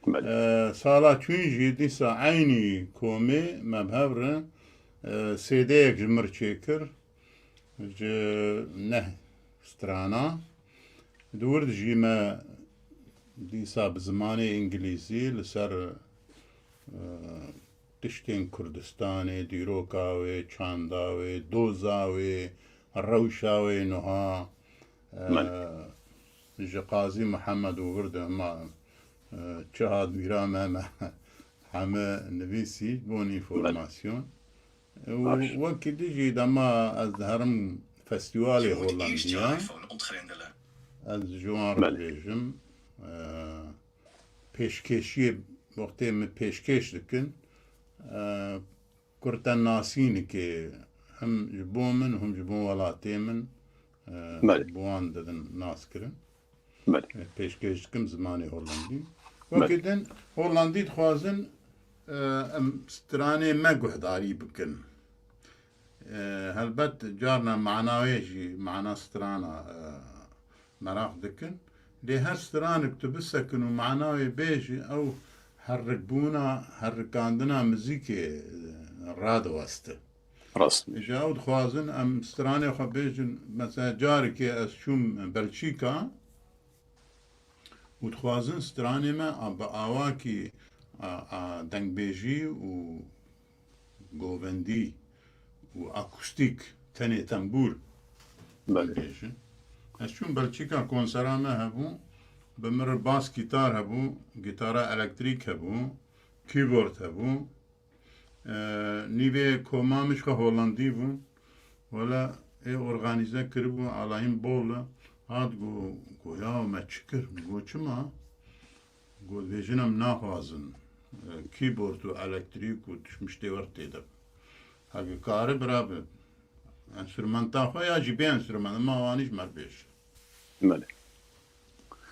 Belê. E, sala çûyîn jî dîsa eynî komê me bi hev re, e, C D'yek ji mir çêkir. Ji neh strana. Di wir de jî me dîsa bi zimanê îngilîzî li ser, e, tiştên Kurdistanê, dîroka wê, çanda wê, doza wê, rewşa wê nuha, e, Belê. ji Qazî Mihemed û wir de hema, e, çi hat bîra me, me heme nivîsî ji bo Belê. înformasyon. Û Baş. wekî din jî dema ez diherim festîvalê Holandiya, ez ji wan re Belê. dibêjim, e, pêşkêşiyê wextê min pêşkêş dikin, e, kurtenasînekê him ji bo min, him ji bo welatê min, e, Belê. bi wan didin naskirin. Belê. E, pêşkêş dikim zimanê Hollandî. Belê. Wekî din Hollandî dixwazin, e, em stranê me guhdarî bikin. E, helbet carna mana wê jî, mana strana, e, meraq dikin. Lê her stranek tu bisekin û mana wê bêjî, ew herikbûna, herikandina mizîkê, e, radiweste. Rast. Ji ew dixwazin em stranê xwe bêjin, mesela carekê ez çûm Belçîka û dixwazin stranê me a, bi awakî a, a, dengbêjî û govendî û akustîk, tenê tembûr Belê. bêjin. Ez çûm Belçîka, konsera me hebû, bi min re bas gîtar hebû, gîtara elektrîk hebû, keyboard hebû. E, nîvê koma min ji xwe Holandî bû. Wela ê organîze kiribû, Alayîn Bol e. Hat go, go ya me çi kir? Go çima? Go dibêjin em naxwazin, e, keyboard û elektrîk û tişt miştê wer tê de. Heke kari bira bi enstrumenta xwe ya jî bê enstrument, ma wanî ji me bêj. Belê.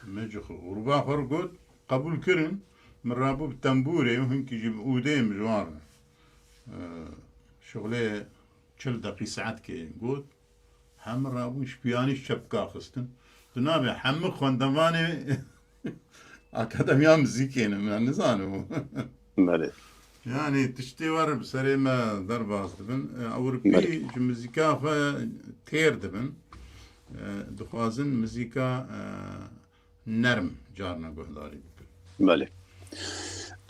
Me ji xwe, û riba xwe re got, qebûl kirin, min rabû bi tembûrê û hinkî jî bi ûdê min ji wan re, e, şixulê çil deqî saetkê got, hemû rabûn ji piyanî ji çepika xistin. Tu nabê hemû xwendevanê Akademiya Muzîkê ne, min nizanim. Belê. Yani tiştê wer bi serê me derbas dibin. E, Ewropî Belê. ji muzîka xwe têr dibin. E, dixwazin muzîka, e, nerm carna guhdarî bikin. Belê.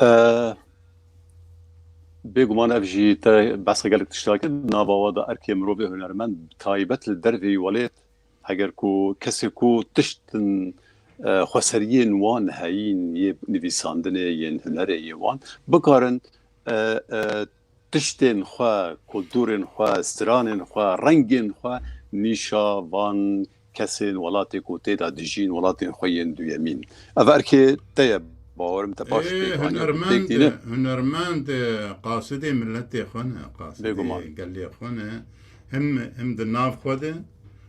E, bêguman ev jî te behsa gelek tişta kir. Nava wa de erkê mirovê hunermend, bi taybet li derveyî welêt, heger ku kesê ku tiştin, e, xweseriyên wan heyîn, yê nivîsandinê, yên hunerê, yê wan, bikarin, e, e, tiştên xwe, kulturên xwe, stranên xwe, rengên xwe nîşa van kesên welatê ku tê de dijîn, welatên xwe yên duyemîn. Ev erkê te ye, bawerim te baş Ê, pêk aniye, pêk hunermend, tîne. hunermend, e, qasidê miletê xwe ne, qasidê Bêguman. gelê xwe ne. Him, him di nav xwe de,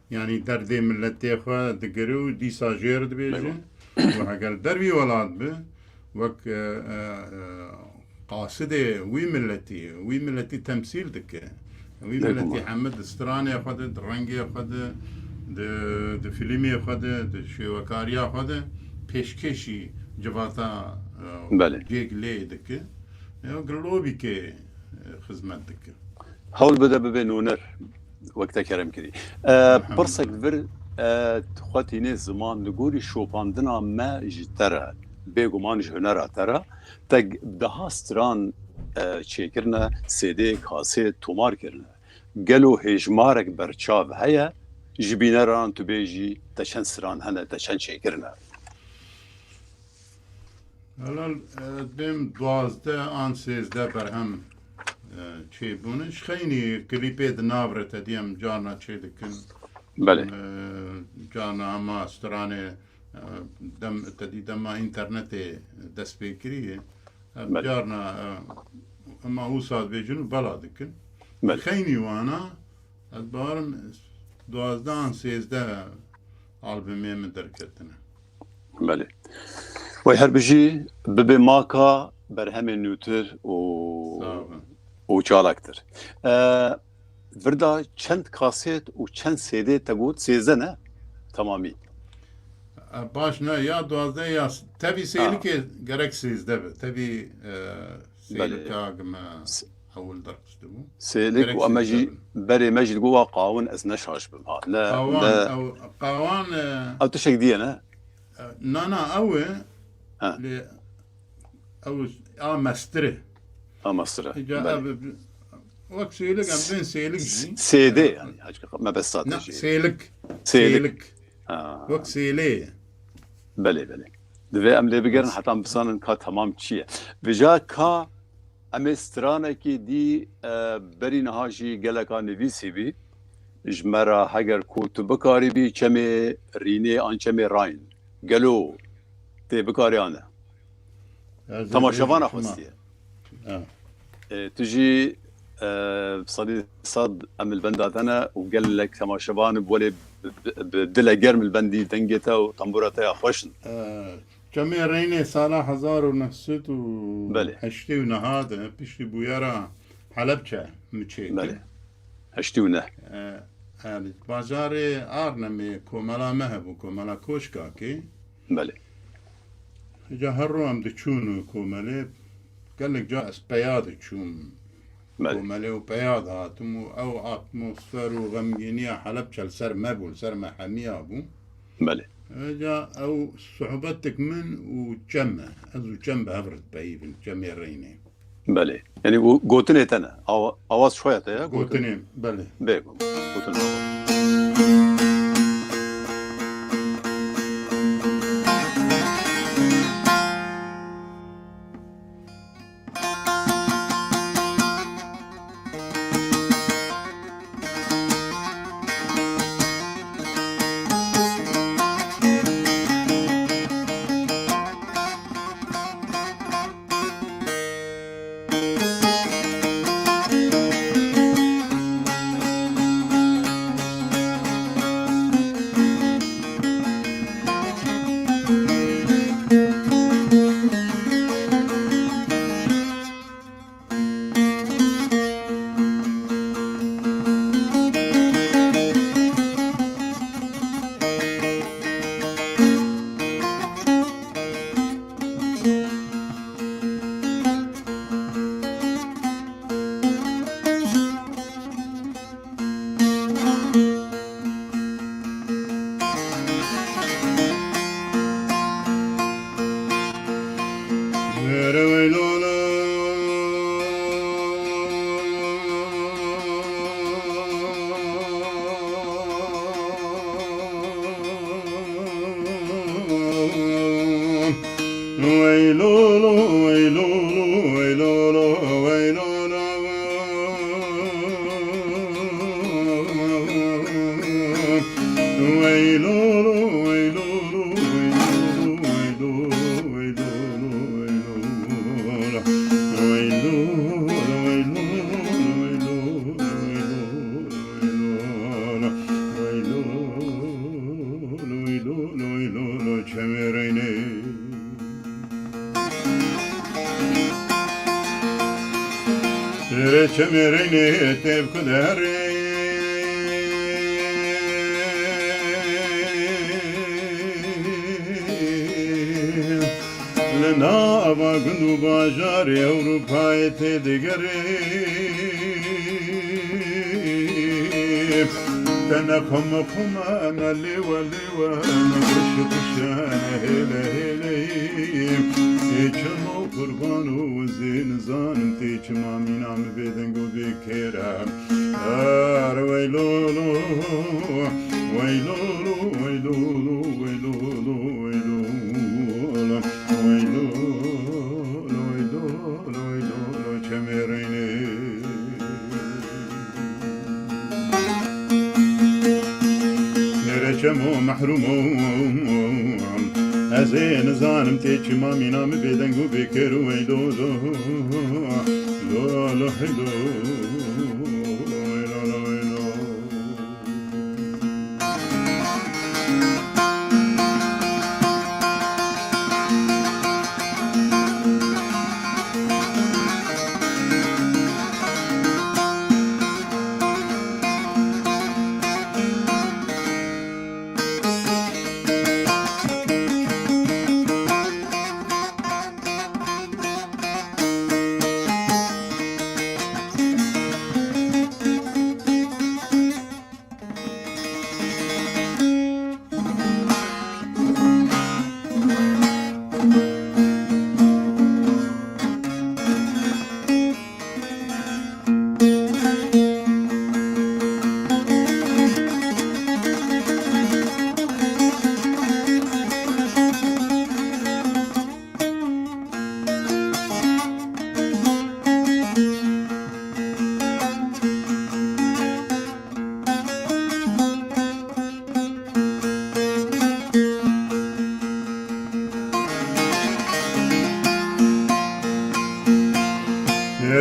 yanî derdê miletê xwe digire û dîsa jê re dibêje. Bêguman. Û heger dervî welat bi, wek, e, e, e, qasidê wî miletî, wî miletî temsîl dike. Wî Bêguman. miletî heme di stranê xwe de, di rengê xwe de, di, di fîlmê xwe de, di şêwekariya xwe de pêşkêşî civata, e, Belê. cêgileyê dike. Ew gilobîkê, e, xizmet dike. Hewl bide bibe nûner, wek te kerem kirî. E, Elhamdulillah. Pirsek vir, e, xwe tînê ziman li gorî şopandina me ji te re, bêguman ji hunera te re, te g-, daha stran, e, çêkirine, C D, kaset, tomar kirine. Gelo hêjmarek berçav heye, ji bîneran tu bêjî, te çend stran hene, te çend çêkirine? Helal, e, dibêm duwazdeh an sêzdeh berhem, e, çêbûne. Ji xeynî klîpê di nav re te dî em carna çê dikin. Belê. E, carna hema stranê, e, dem, te dî dema înternetê dest pê kiriye. Em Belê. carna, e, hema wisa dibêjin û bela dikin. Belê. Xeynî wana, ez bawerim duwazdeh an sêzdeh albumê min derketine. Belê. Wey her bijî, bibe maka berhemên nûtir û, Sağ olun. Û çalaktir. E, virda çend kasêt û çend C D te got? Sêzdeh ne? Tamamî. E, baş ne, ya duwazdeh ya s-, tevî Ha. Sêlikê gerek sêzdeh be. Tevî, e, Belê. Sêlika gime S-, ewil derxistibû. Sêlik Gerek û em e jî sêzdeh be. Berê me jî digot wa qawin ez ne şaş bim. Ha, ne, Qawan, ne. Ew, qawan, e, Ew tiştek diye ne? E, na, na, ew e. Ha. Lê ew a mestir e. A mestir e. Îca Belê. Ev, wek sêlik, em bên sêlik jî. S-, sêdê yani, hacı, me bes Ne, strateji. Sêlik. Sêlik. Sêlik. Ha. Wek sêlê ye. Belê, belê. Divê em lê bigerin, Bes. Heta em bizanin ka temam çi ye. Vêca ka em ê stranekî dî, e, berî niha jî geleka nivîsî bî. Ji me re heger ku tu bikarîbî çemê Rînê an çemê Rhine. Gelo tê bikarê an ne? Ez ê Temaşevana bêjim şima. Xwestiye. Ha. E, tu jî, e, sedî sed em li benda te ne û gelek temaşevan bi welê bi, bi, bi dilê germ li bendî dengê te û tembûra te ya xweş in. E, Çemê Reynê sala hezar û neh sed û heştê û neh de piştî bûyera Helebçe min çêkir. Belê. Heştê û neh. E, e, bajarê Arnemê komela me hebû, komela Koşkakê. Belê. Ca her ro em diçûn û komelê, gelek ca ez peya diçûm. Belê. Komelê û peya dihatim û ew atmosfer û xemgîniya Helebçe li ser me bû, li ser me hemiya bû. Belê. Ca ew sohbetik min û çem e. Ez û çem bi hev re dipeyivin, çemê Reynê. Belê. Yanî û gotinê te ne. Awa-, awaz şoya te ya? Gotin. Gotinê, belê. Bê, gotin. Çemê Reynê. Şêrê çemê Reynê têv ku derê. Li nava gund û bajarê Ewropayê tê digerê. Te ne xwe me xwe me, ne lê we lê we, ne xweş xweş e, ne hêle hêle ye. Tê çima qurban û ez ê nizanim, tê çima mîna min bêdeng û bêkêr e. Ar weylo lo, weylo lo, weylo lo, weylo lo, weylo lo, weylo lo, weylo lo, weylo lo, çemê Reynê. Nêre çemo mehrûmo, ez ê nizanim tê çima mîna min bêdeng û bêkêr û weylo lo, lo, lo, heylo, weylo lo, weylo.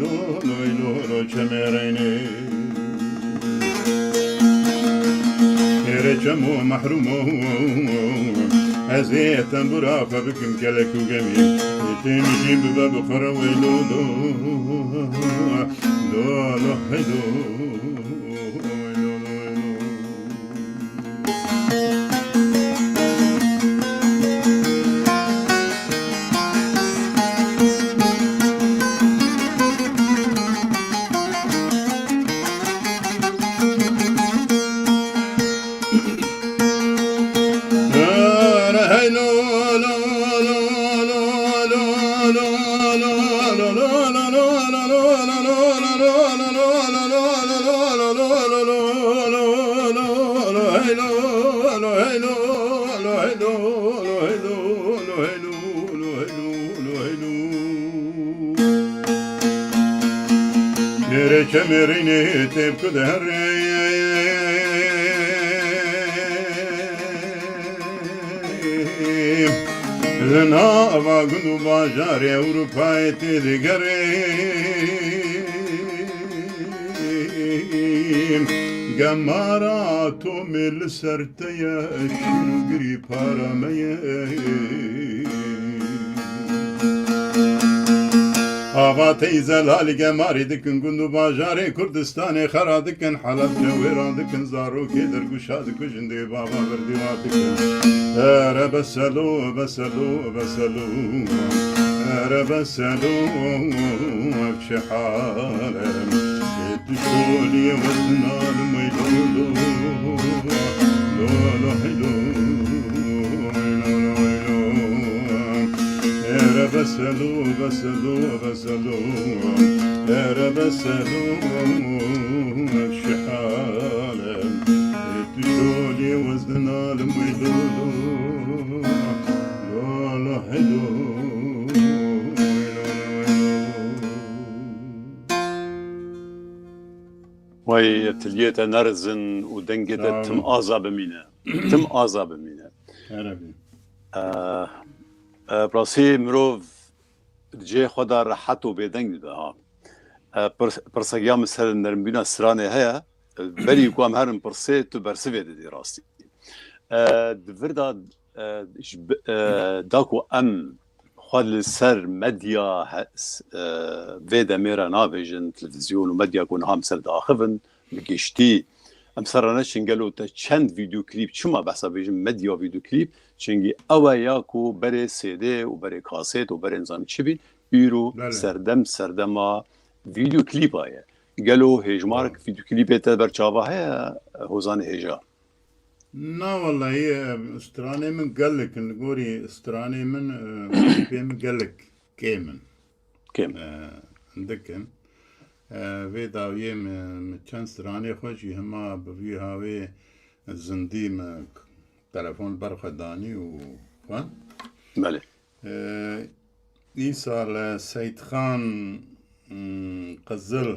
lo, lo, lo, lo, çemê reynê. Êrê çemo mehrûmo, ez ê tembûra xwe bikim kelek û gemî. Ê têmî jî bibe bi xwe re weylo, lo, lo, lo, hey, lo, lo, lo, lo. Nêrê çemê rînê tê bi ku diherê. Li nava gund û bajarê Ewropayê tê digerê. Gemara atomê li ser te ye, şîn û girî para me ye. Ava tey zelalî gemarî dikin, gund û bajarê Kurdistanê xera dikin, Helebce wêran dikin, zarokê dergûşa dikujin, dê bava berdîwa dikin. Ere beselo, beselo, beselo. Ere beselo, ev çi hal e? Ê tu şoliyê wezin alim ey lo, lo, lo, lo, hey lo, lo, lo, lo, lo. Ere beselo, beselo, beselo. Ere beselo, ev çi hal e? Ê tu şoliyê wezin alim ey lo, lo, lo, lo, hey lo, lo, lo, lo. Wey tiliyê te nerizin û dengê te Sağ tim olun. Aza bimîne. Tim aza bimîne. Erebî. E, e, bi rastî mirov di cihê xwe de rehet û bêdeng dibe ha. E, pirs-, pirsekiya min ser nermbîna stranê heye. E, berî ku em herin pirsê, tu bersivê didî rastî. E, di vir de, e, ji bi-, e, da ku em xwe li ser medya he-, s-, e, vê demê re nabêjin, televîzyon û medya ku niha em ser diaxivin, bi giştî em ser re neçin, gelo te çend vîdeoklîp, çima behsa bêjin medya vîdeoklîp? Çingî ew e ya ku berê C D û berê kasêt û berê nizam çi bî, îro Belê. Serdem serdema vîdeoklîpa ye. Gelo hêjmarek Belê. Vîdeoklîpê te ber çava heye, Hozanê Hêja? Na wellahî, em, stranê min gelek in. Li gorî stranê min, e, klîpê min gelek kêm in. Kêm. E, dikin. E, vê dawiyê min, min çend stranê xwe jî hema bi vî hawê zindî min k-, telefon ber xwe danî û xwend. Belê. Ee, îsal, e, Seyîdxan, mm, Qizil,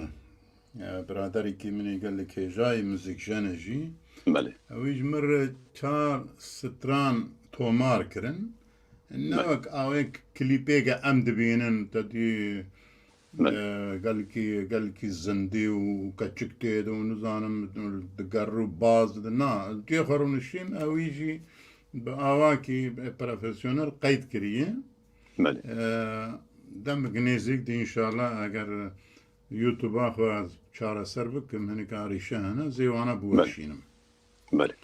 e, biraderekî min ê gelek hêja yî, muzîkjen e jî. Belê. Ewî ji min re çar stran tomar kirin. Ne Belê. Wek awê k-, klîpê ke em dibînin, te dî Belê. E, gelkî, gelkî zindî û keçik tê de û nizanim diger û baz de. Na, cihê xwe rûniştîn, ewî jî bi awakî, e, profesyonel qeyd kiriye. Belê. E, demek nêzîk de înşallah eger YouTube-a xwe ez çareser bikim, hinek arîşe hene, zê wana Belê. Biweşînim. Belê.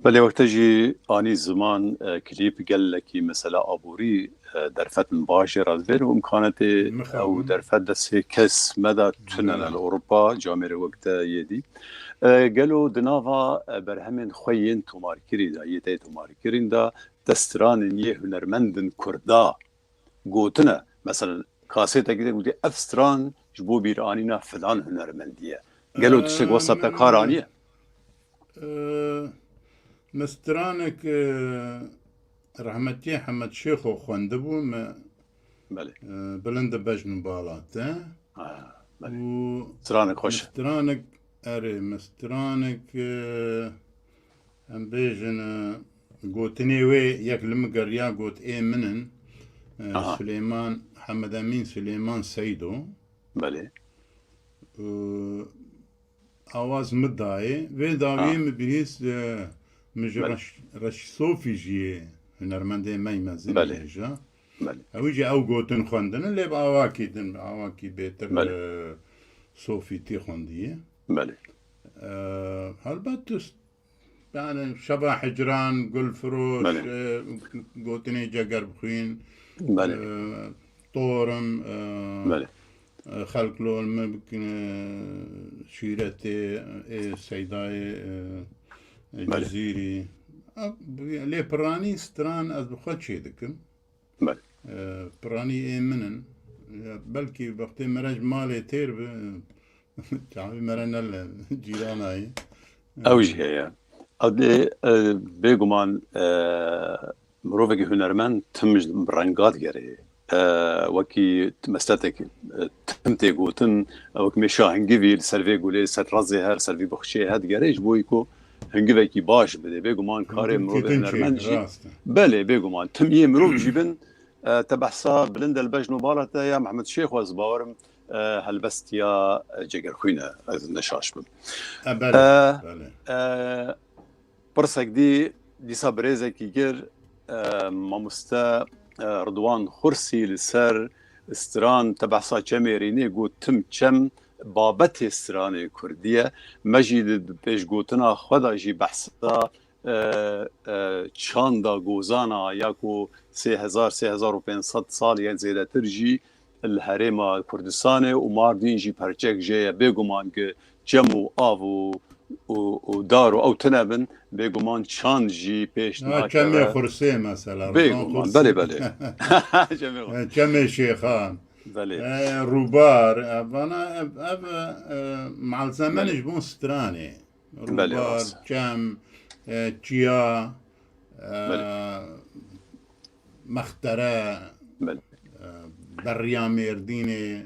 Belê, wexte jî anî ziman, e, klîp gelekî mesela aborî, e, derfet min baş jê re divêr û imkanetê Mixabin. Ew derfet destê kes me de tune ne Belê. Li Ewropa, camêrê wek te yê dî. E, gelo di nava, e, berhemên xwe yên tomarkirî de, yê te yê tomarkirin de, te stranên yê hunermendin Kurda gotine. Mesela, kasêtekî de gotî, "Ev stran ji bo bîranîna filan hunermendî ye." Gelo tiştek wesa te kar aniye? Ee, me stranek, e, rehmetiyê Hemed Şêxo xwendibû, me, Belê. e, bilind bejn û bala te. Ha, belê. Û Stranek xweş e. Stranek, erê, me stranek, e, em bêjin, e, gotinê wê yek li min geriya got, "Ê min in." E, Aha. Silêman, Hemed Emîn Silêman Seydo. Belê. E, awaz min dayê. Vê dawiyê Ha. min bihîst, e, min ji Belê. Reş-, Reşî Sofî jî yê hunermendê me yî mezin Belê. Hêja. Belê. Ew jî ew gotin xwendin, lê bi awakî din, bi awakî bêtir, Belê. e, sofîtî xwendiye. Belê. E, helbet tu s-, yani Şeva Hicran, Gulfiroş, Belê. e, gotinê Cegerbixwîn, Belê. e, Torim, e, Belê. e, Xelk li Olme bikin, e, Şîretê, e, Seydayê, e, e, Belê. Cizîrî. E, lê piranî stran ez bi xwe çê dikim. Belê. E, piranî ê min in. Ya, belkî wextê mere ji malê têr bi, çavî mere nele cîranayî. Ew jî heye. Adê, e, bêguman, e, mirovekî hunermend tim ji renga digerê. E, wekî mesletek, e, tim tê gotin, e, wek mêşa hingivî li ser vê gulê, ser rezê her, ser vî bixçeyê her digere, ji bo ku hingivekî baş bidê. Bêguman karê Hingivkî mirovê din hunermend çêke, jî, rast e. Belê, bêguman. Tim yê mirov jî bin, e, te behsa bilind el bejn û bala te ya Mehmet Şêxo ez bawerim, e, helbestiya, e, Cegerxwîn e, ez ne şaş bim. E, belê, E, belê. e, Pirsek dî, dîsa birêzekî gir, e, mamoste, e, Ridwan Xursî li ser stran te behsa çemê rînê got, tim çem babetê stranê kurdî ye. Me jî di pêşgotina xwe de jî behsa, e, e, çanda gozana ya ku sê hezar, sê hezar û pênc sed sal yan zêdetir jî li Herêma Kurdistanê û Mardîn jî perçek jê ye. Bêguman ki çem û av û, û, û dar û ew tune bin, bêguman çand jî pêş Ha, nakeve. Çemê Xursê mesela, Bêguman, Ridwan Xursê. Belê, belê. Çemê Xursê. E, Çemê Şêxan. Belê. E, Rûbar, e, vana ev, ev, e, malzeme Belê. Ji bo stranê. Belê, Rûbar, rast. Çem, e, çiya, e, Belê. Mextere, Belê. e, Berriya Mêrdînê,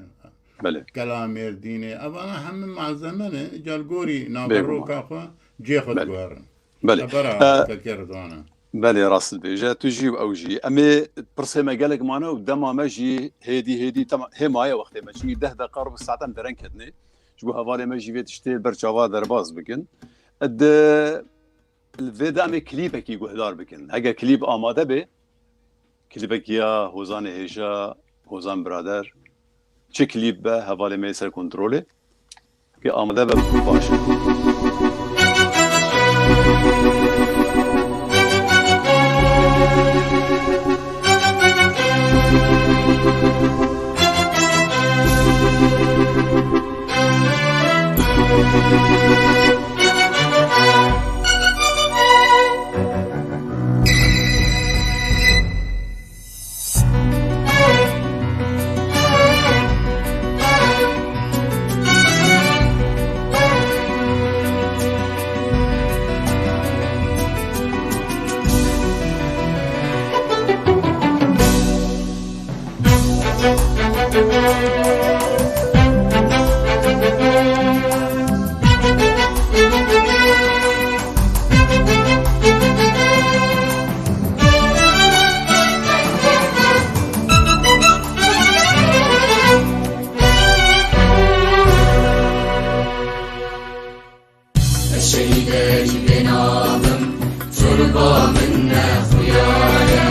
Belê. Kela Mêrdînê. Evana hemû malzeme ne, îca li gorî Bêguman. Naveroka xwe cê xwe Belê. Diguherin. Belê. Xebera E, Keker Ridwan e. Belê, rast dibêje. Tu jî û ew jî. Em ê pirsê me gelek mane û dema me jî hêdî hêdî tema hê maye wextê me. Çunkî deh deqa rû saet em dereng ketine. Ji bo hevalê me jî vê tiştê ber çava derbas bikin. Di Li vê de em ê klîpekî guhdar bikin. Hege klîp amade be, klîpekî ya Hozanê Hêja, Hozan Birader, çi klîp be, hevalê me yê ser kontrolê. Ke amade be, baş e. Ez şehîdekî bênam im, torba min nexuya ye.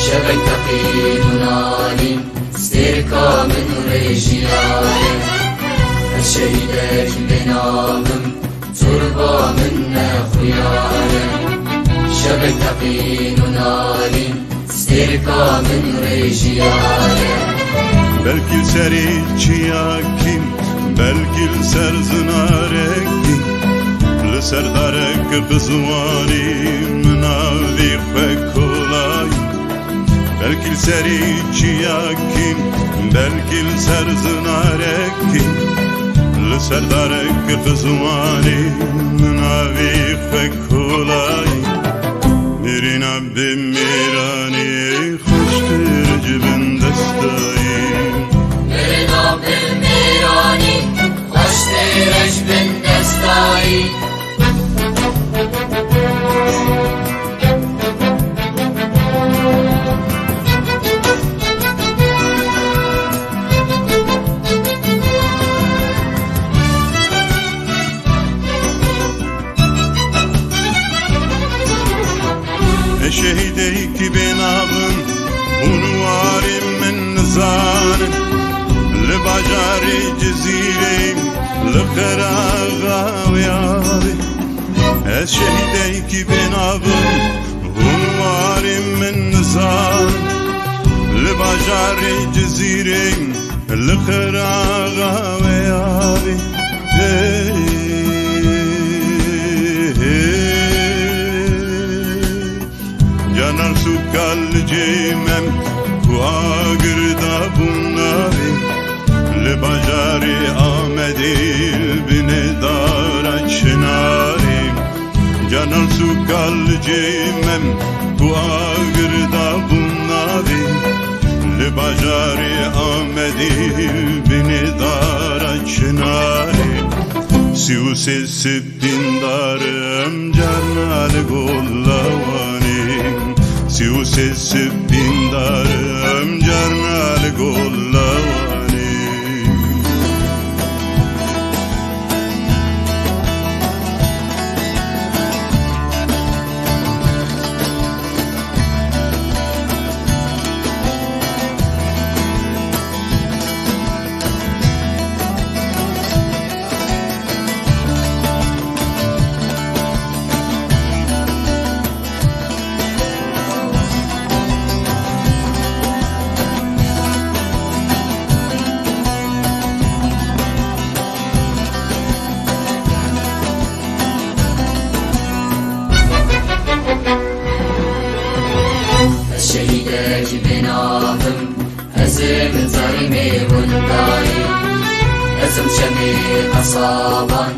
Şevek teqîd û nalîn, stêrka min rêjiya ye. Ez şehîdekî bênam im, torba min nexuya ye. Teqîn û nalîn, stêrka min rêjiyaye. Belkî li serê çiyakî, belkî li ser zinarekî, li ser darek bi ziwanî min navê xwe kolayî. Belkî li serê çiyakî, belkî li ser zinarekî, li ser darek bi ziwanî min navê xwe kolayî. Mirîna bi mêranî xweştir ji bin destayî. Mirîna bi mêranî xweştir ji bin destayî. Ez şehîdeyekî bênav im, hûn warê min nizanin. Li bajarê Cizîrê, li qeraxa wê avê. Ez şehîdeyekî bênav im, hûn warê min nizanin. Li bajarê Cizîrê, li qeraxa wê avê. Hey, hey. Canan sûka li cê me ku agir dabûn navê. Li bajarê Amedê li binê dara çinarê. Canan sûka li cê me ku agir dabûn navê. Li bajarê Amedê binê dara çinarê. Sî û sê sipîndar im carna li gola wanê. Sî û sê sipîndar im carna li gola wanê. Ez şehîdekî bênav im, ez ê min zarê mêwindayî. Ez im çemê qesaban,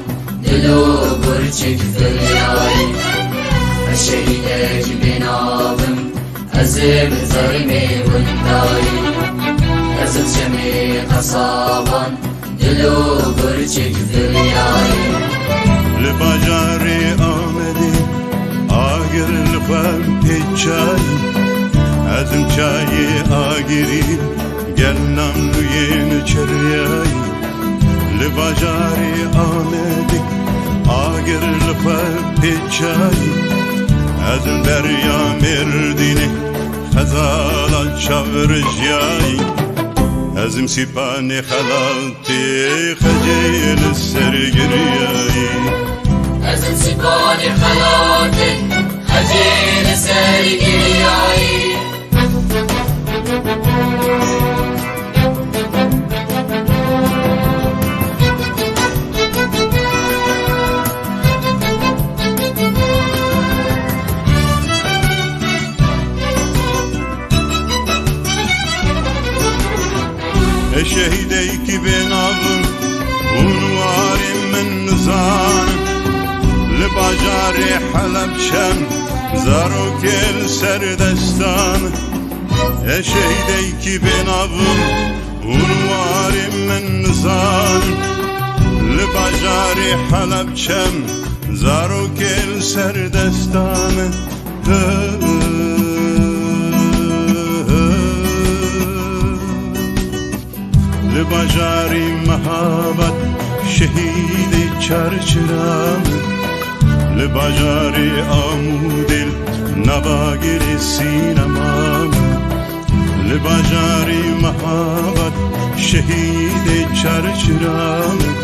dil û birçik firyayî. Ez şehîdekî bênav im, ez ê min zarê mêwindayî. Ez im çemê qesaban, dil û birçik firyayî. Li bajarê Amedê agir li xwe pêçayî. Ez im çayê agirî gel namnûyên çiryayî. Li bajarê Amedê agir li xwe pêçayî. Ez im beriya Mêrdînê xezala çav rijyayî. Ez im sîpanê xelat Tê xecê li ser giriyayî. Ez im sîpanê xelatê, xecê li ser giriyayî. Ez şehîdeyekî bênav im, hûn warê min nizanin. Li bajarê Helebçe zarokê li ser destan. Ez şehîdeyekî bênav im, hûn warê min nizanin. Li bajarê Helebçe zarokê li ser destan. Li bajarê Mehabad şehîdê çarçira min. Li bajarê Amûdê nava girê sînema min. Li bajarê Mehabad şehîdê çarçira min.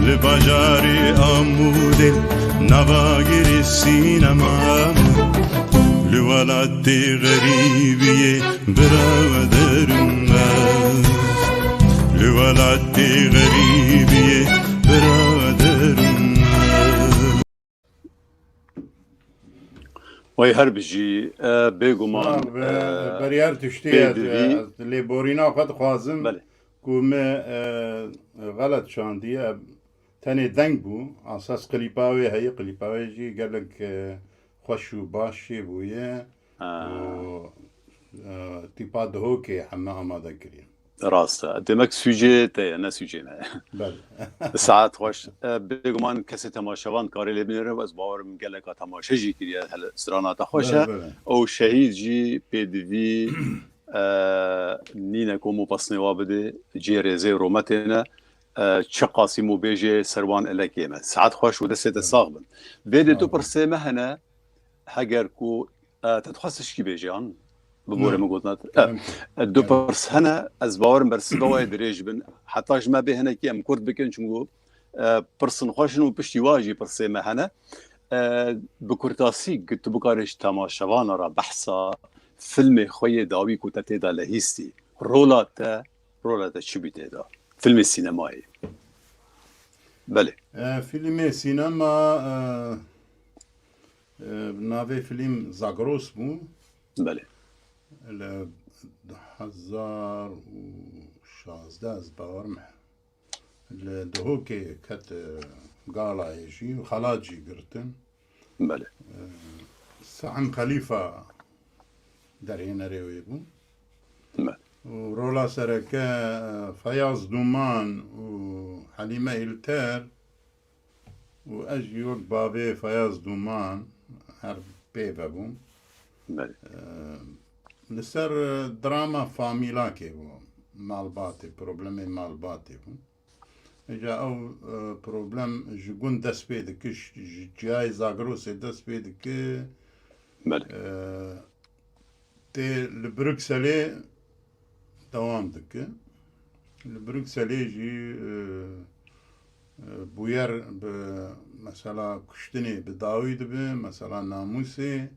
Li bajarê Amûdê nava girê sînema min. Li welatê xerîbiyê biraderim ez. Li welatê xerîbiyê biraderim ez. Wey her bijî, e, bêguman, Silav, e, e, beryer tiştî ye, pêdivî. Ez lêborîna xwe dixwazim Belê. ku me, e, xelet şandiye. Tenê deng bû. Asas klîpa wê heye, klîpa wê jî gelek, e, xweş û baş çêbûye. Ha. Û, e, tîpa Dihokê heme amade kiriye. Rast e. Demek sûcê te ye, ne sûcê me ye. Belê. Saet xweş. E, bêguman kesê temaşevan karê lê binêre, ez bawerim geleka temaşe jî kiriye, hele strana te xweş e. Belê, belê. Ew şehîd jî pêdivî, e, nîne ku mû pesnê wa bidê, cihê rêzê û rometê ne. E, çi qasî mû bêjê ser wan elekê me. Saet xweş û destê te sax bin. Vê dê tu Sağ ol. pirsê me hene, heger ku, e, te dixwest tişkî bêjê an? Bi borê Na. min gotina te. E, Kerem kir. e, du Kerem. pirs hene, ez bawerim bersiva wê dirêj bin. Heta ji me bê hinekî em kurt bikin, çunku, e, pirsin xweş in û piştî wa jî pirsê me hene. E, bi kurtasî, gi-, tu bikarê ji temaşevana re behsa filmê xwe yê dawî ku te tê de lehîstî. Rola te, rola te çi bî tê de? Filmê sînemayê. Belê. E, filmê sînema, e, e, navê film Zagros bû. Belê. Li du hezar û şazdeh ez bawerim li Dihokê ket, e, galayê jî û xelat jî girtin. Belê. E, Saim Xelîfa derhênerê wê bû. Belê. Û rola sereke, e, Feyaz Duman û Helîme Îlter û ez jî wek bavê Feyaz Duman her pê ve bûm. Belê. Eee, li ser, e, drama famîlakê bû, malbatê, problemê malbatê bû. Îca ew, e, problem ji gund dest pê dike, ji, ji ciyayê Zagrosê dest pê dike. Belê. Eee, tê li Brukselê dewam dike. Li Brukselê jî, e, e, bûyer bi mesela kuştinê bi dawî dibe, mesela namûsê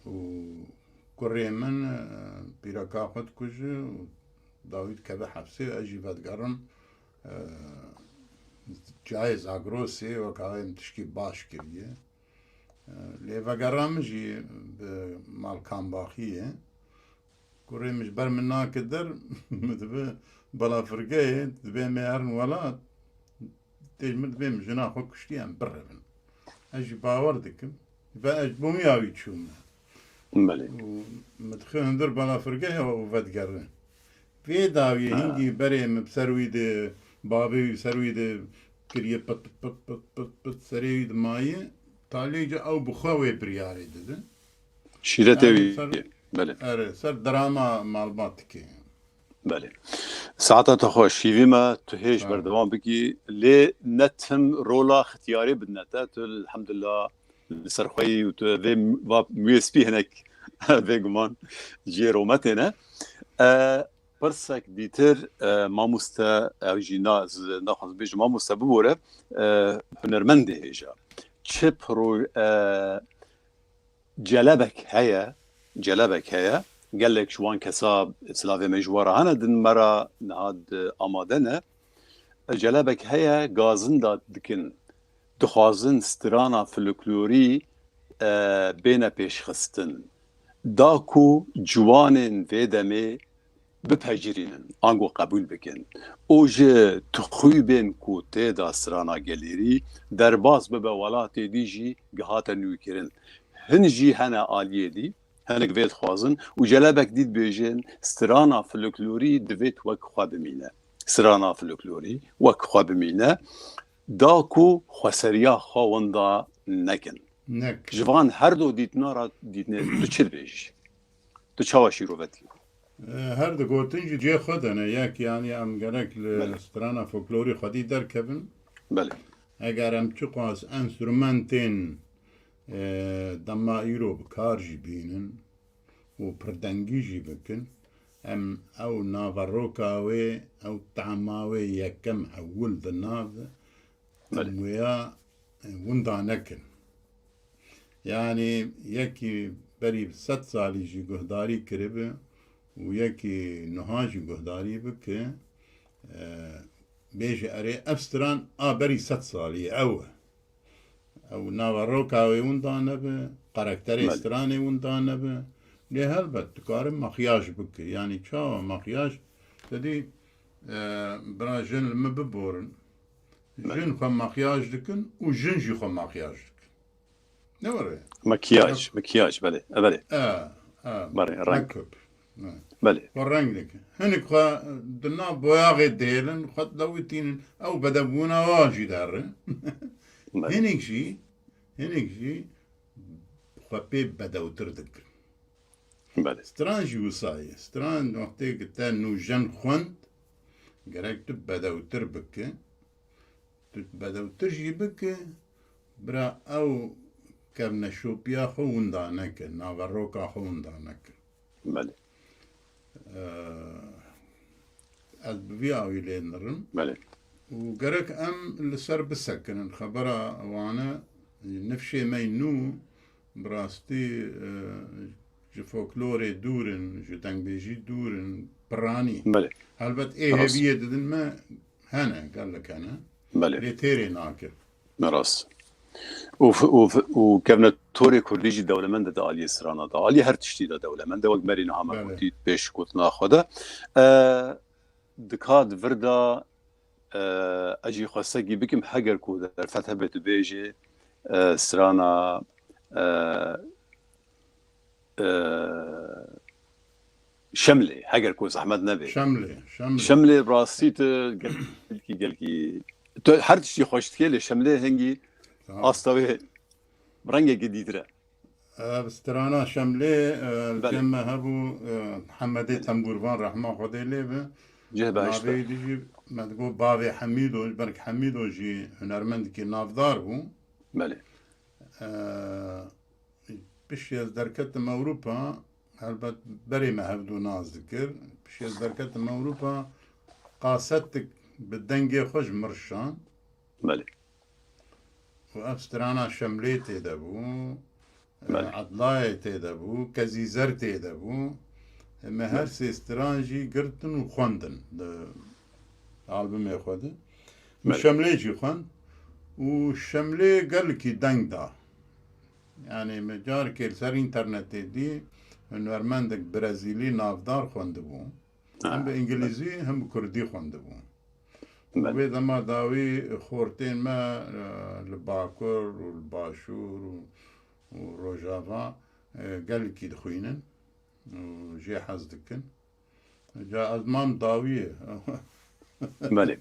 û kurê min, e, pîreka xwe dikuje û dawî dikeve hefsê, ez jî vedigerim, e, cayê Zagrosê wek awê min tişkî baş kiriye. Lê vegera min jî bi malkambaxî ye. Kurê min ji ber min nake der, min dibe balafirgehê, dibê me herin welat, tê ji min dibê min jina xwe kuştiye, em birevin. Ez jî bawer dikim. Ve ez ji bo min ya wî çûme. Belê. Û min dixê hundir balafirgehê û vedigerin. Vê dawiyê Ha. hingî berê min bi ser wî de, bavê wî ser wî de kiriye pit, pit, pit, pit, pit, serê wî dimaye. Talê ca ew bi xwe wê biryarê dide. Şîretê Yani wî. ser, Belê. Erê, ser drama malbatikê. Belê. Saeta te xweş, hîvî me tu hêj Sağ ol. berdewam bikî. Lê ne tim rola xitiyarê bidine te. Tu elhamdulillah li ser xwe yî û tu vê m-, va U S P hinek bêguman cihê rometê ne. E, pirsek dîtir, e, mamoste, ew jî na-, z-, naxwazim bêjim mamoste bibore, e, hunermendê hêja. Çi pro-, e, celebek heye, celebek heye. Gelek ji wan kesa silavê me ji we re hene, din me re niha di amade ne. Celebek heye, gazinda dikin. Dixwazin strana folklorî, e, bêne pêşxistin. Da ku ciwanên vê demê bipecirînin, ango qebûl bikin. Û ji tixûybên ku tê de strana gelêrî derbas bibe welatê dî jî gihate nûkirin. Hin jî hene aliyê dî, hinek vê dixwazin û celebek dî dibêjin, strana folklorî divêt wek xwe bimîne. Strana folklorî wek xwe bimîne, da ku xweseriya xwe winda nekin. Nek. Ji van her du dîtina re dîtinê tu çi dibêjî? Tu çawa şîrovetî? E, her du gotin jî cihê xwe de ne. Yek, yanî em gerek li Belê. strana folklorî xwedî derkevin. Belê. Eger em çiqas enstrumentên, e, dema îro bi kar jî bînin û pirdengî jî bikin, em ew naveroka wê, ew tema wê yekem ewil di nav Belê. em wêya, e, winda nekin. Yanî yekî berî sed salî jî guhdarî kiribi û yekî niha jî guhdarî bike, e, bêje erê ev stran a berî sed salî ye, ew e. Ew naveroka wê winda nebe, karakterê Belê. stranê winda nebe. Lê helbet dikare makyaj bike. Yanî çawa makyaj? Te dî, e, bira jin li min biborin. Belê. Jin xwe makyaj dikin û jin jî xwe makyaj dikin. Ne were? Makyaj, makyaj, belê. E, belê. E, e, Belê, reng. make-up. E. Belê. Xwe reng dikin. Hinek xwe di nav boyaxê dihêlin, xwe dilewitînin. Ew bedewbûna wan jî derre. Belê. Hinek jî, hinek jî xwe pê bedewtir dikin. Belê. Stran jî wisa ye. Stran wextê ki te nûjen xwend, gerek tu bedewtir bike. Tu bedewtir jî bike, bira ew kevneşopiya xwe winda neke, naveroka xwe winda neke. Belê. Eee, ez bi vî awî lê nirim. Belê. Û gerek em li ser bisekinin. Xebera wane nifşê me nû, bi rastî, eee, ji folklorê dûr in, ji dengbêjî dûr in, piranî. Belê. Helbet ê Rast. hêviyê didin me hene, gelek hene. Belê. Lê têrê nake. Ne rast. Û f-, û f-, û kevnetorê kurdî jî dewlemend e di aliyê strana de. Aliyê her tiştî de dewlemend e. Wek merî niha me Belê. gotî pêş gotina xwe de. E, dika di vir de, e, ez jî xwestekî bikim, heger ku derfet hebe tu bêjê, e, strana, e, e, Şemlê, heger ku zehmet nebe. Şemlê, Şemlê. Şemlê rastî tu gelkî, gelkî. Tu her tiştî xweş dikê, lê Şemlê hingî Tamam. asta wê rengekî dîtir e. Ev strana Şemlê, e, Belê. kêm me hebû, e, Hemedê Tembûrvan, rehma Xwedê lê be. Cih behişt be. Navê dî jî me digot Bavê Hemîdo, belkî Hemîdo jî hunermendekî navdar bû. Belê. E, Piştî ez derketim Ewropa, helbet berê me hevdû nas dikir. Piştî ez derketim Ewropa, kasetik bi dengê xwe ji min re şand. Belê. Û ev strana Şemlê tê de bû, Belê. Edlayê tê de bû, Kezîzer tê de bû. Me her Belê. sê stran jî girtin û xwendin di albumê xwe de. Min Belê. Şemlê jî xwend û Şemlê gelekî deng da. Yanî min carekê li ser înternetê dî, hunermendek Brezîlî navdar xwendibû. Ha. Hem bi îngilîzî hem bi kurdî xwendibû. Belê. Wê dema dawî xortên me, e, li Bakur û li Başûr û, û Rojava, e, gelekî dixwînin û jê hez dikin. Ca ez mam dawiyê. Belê.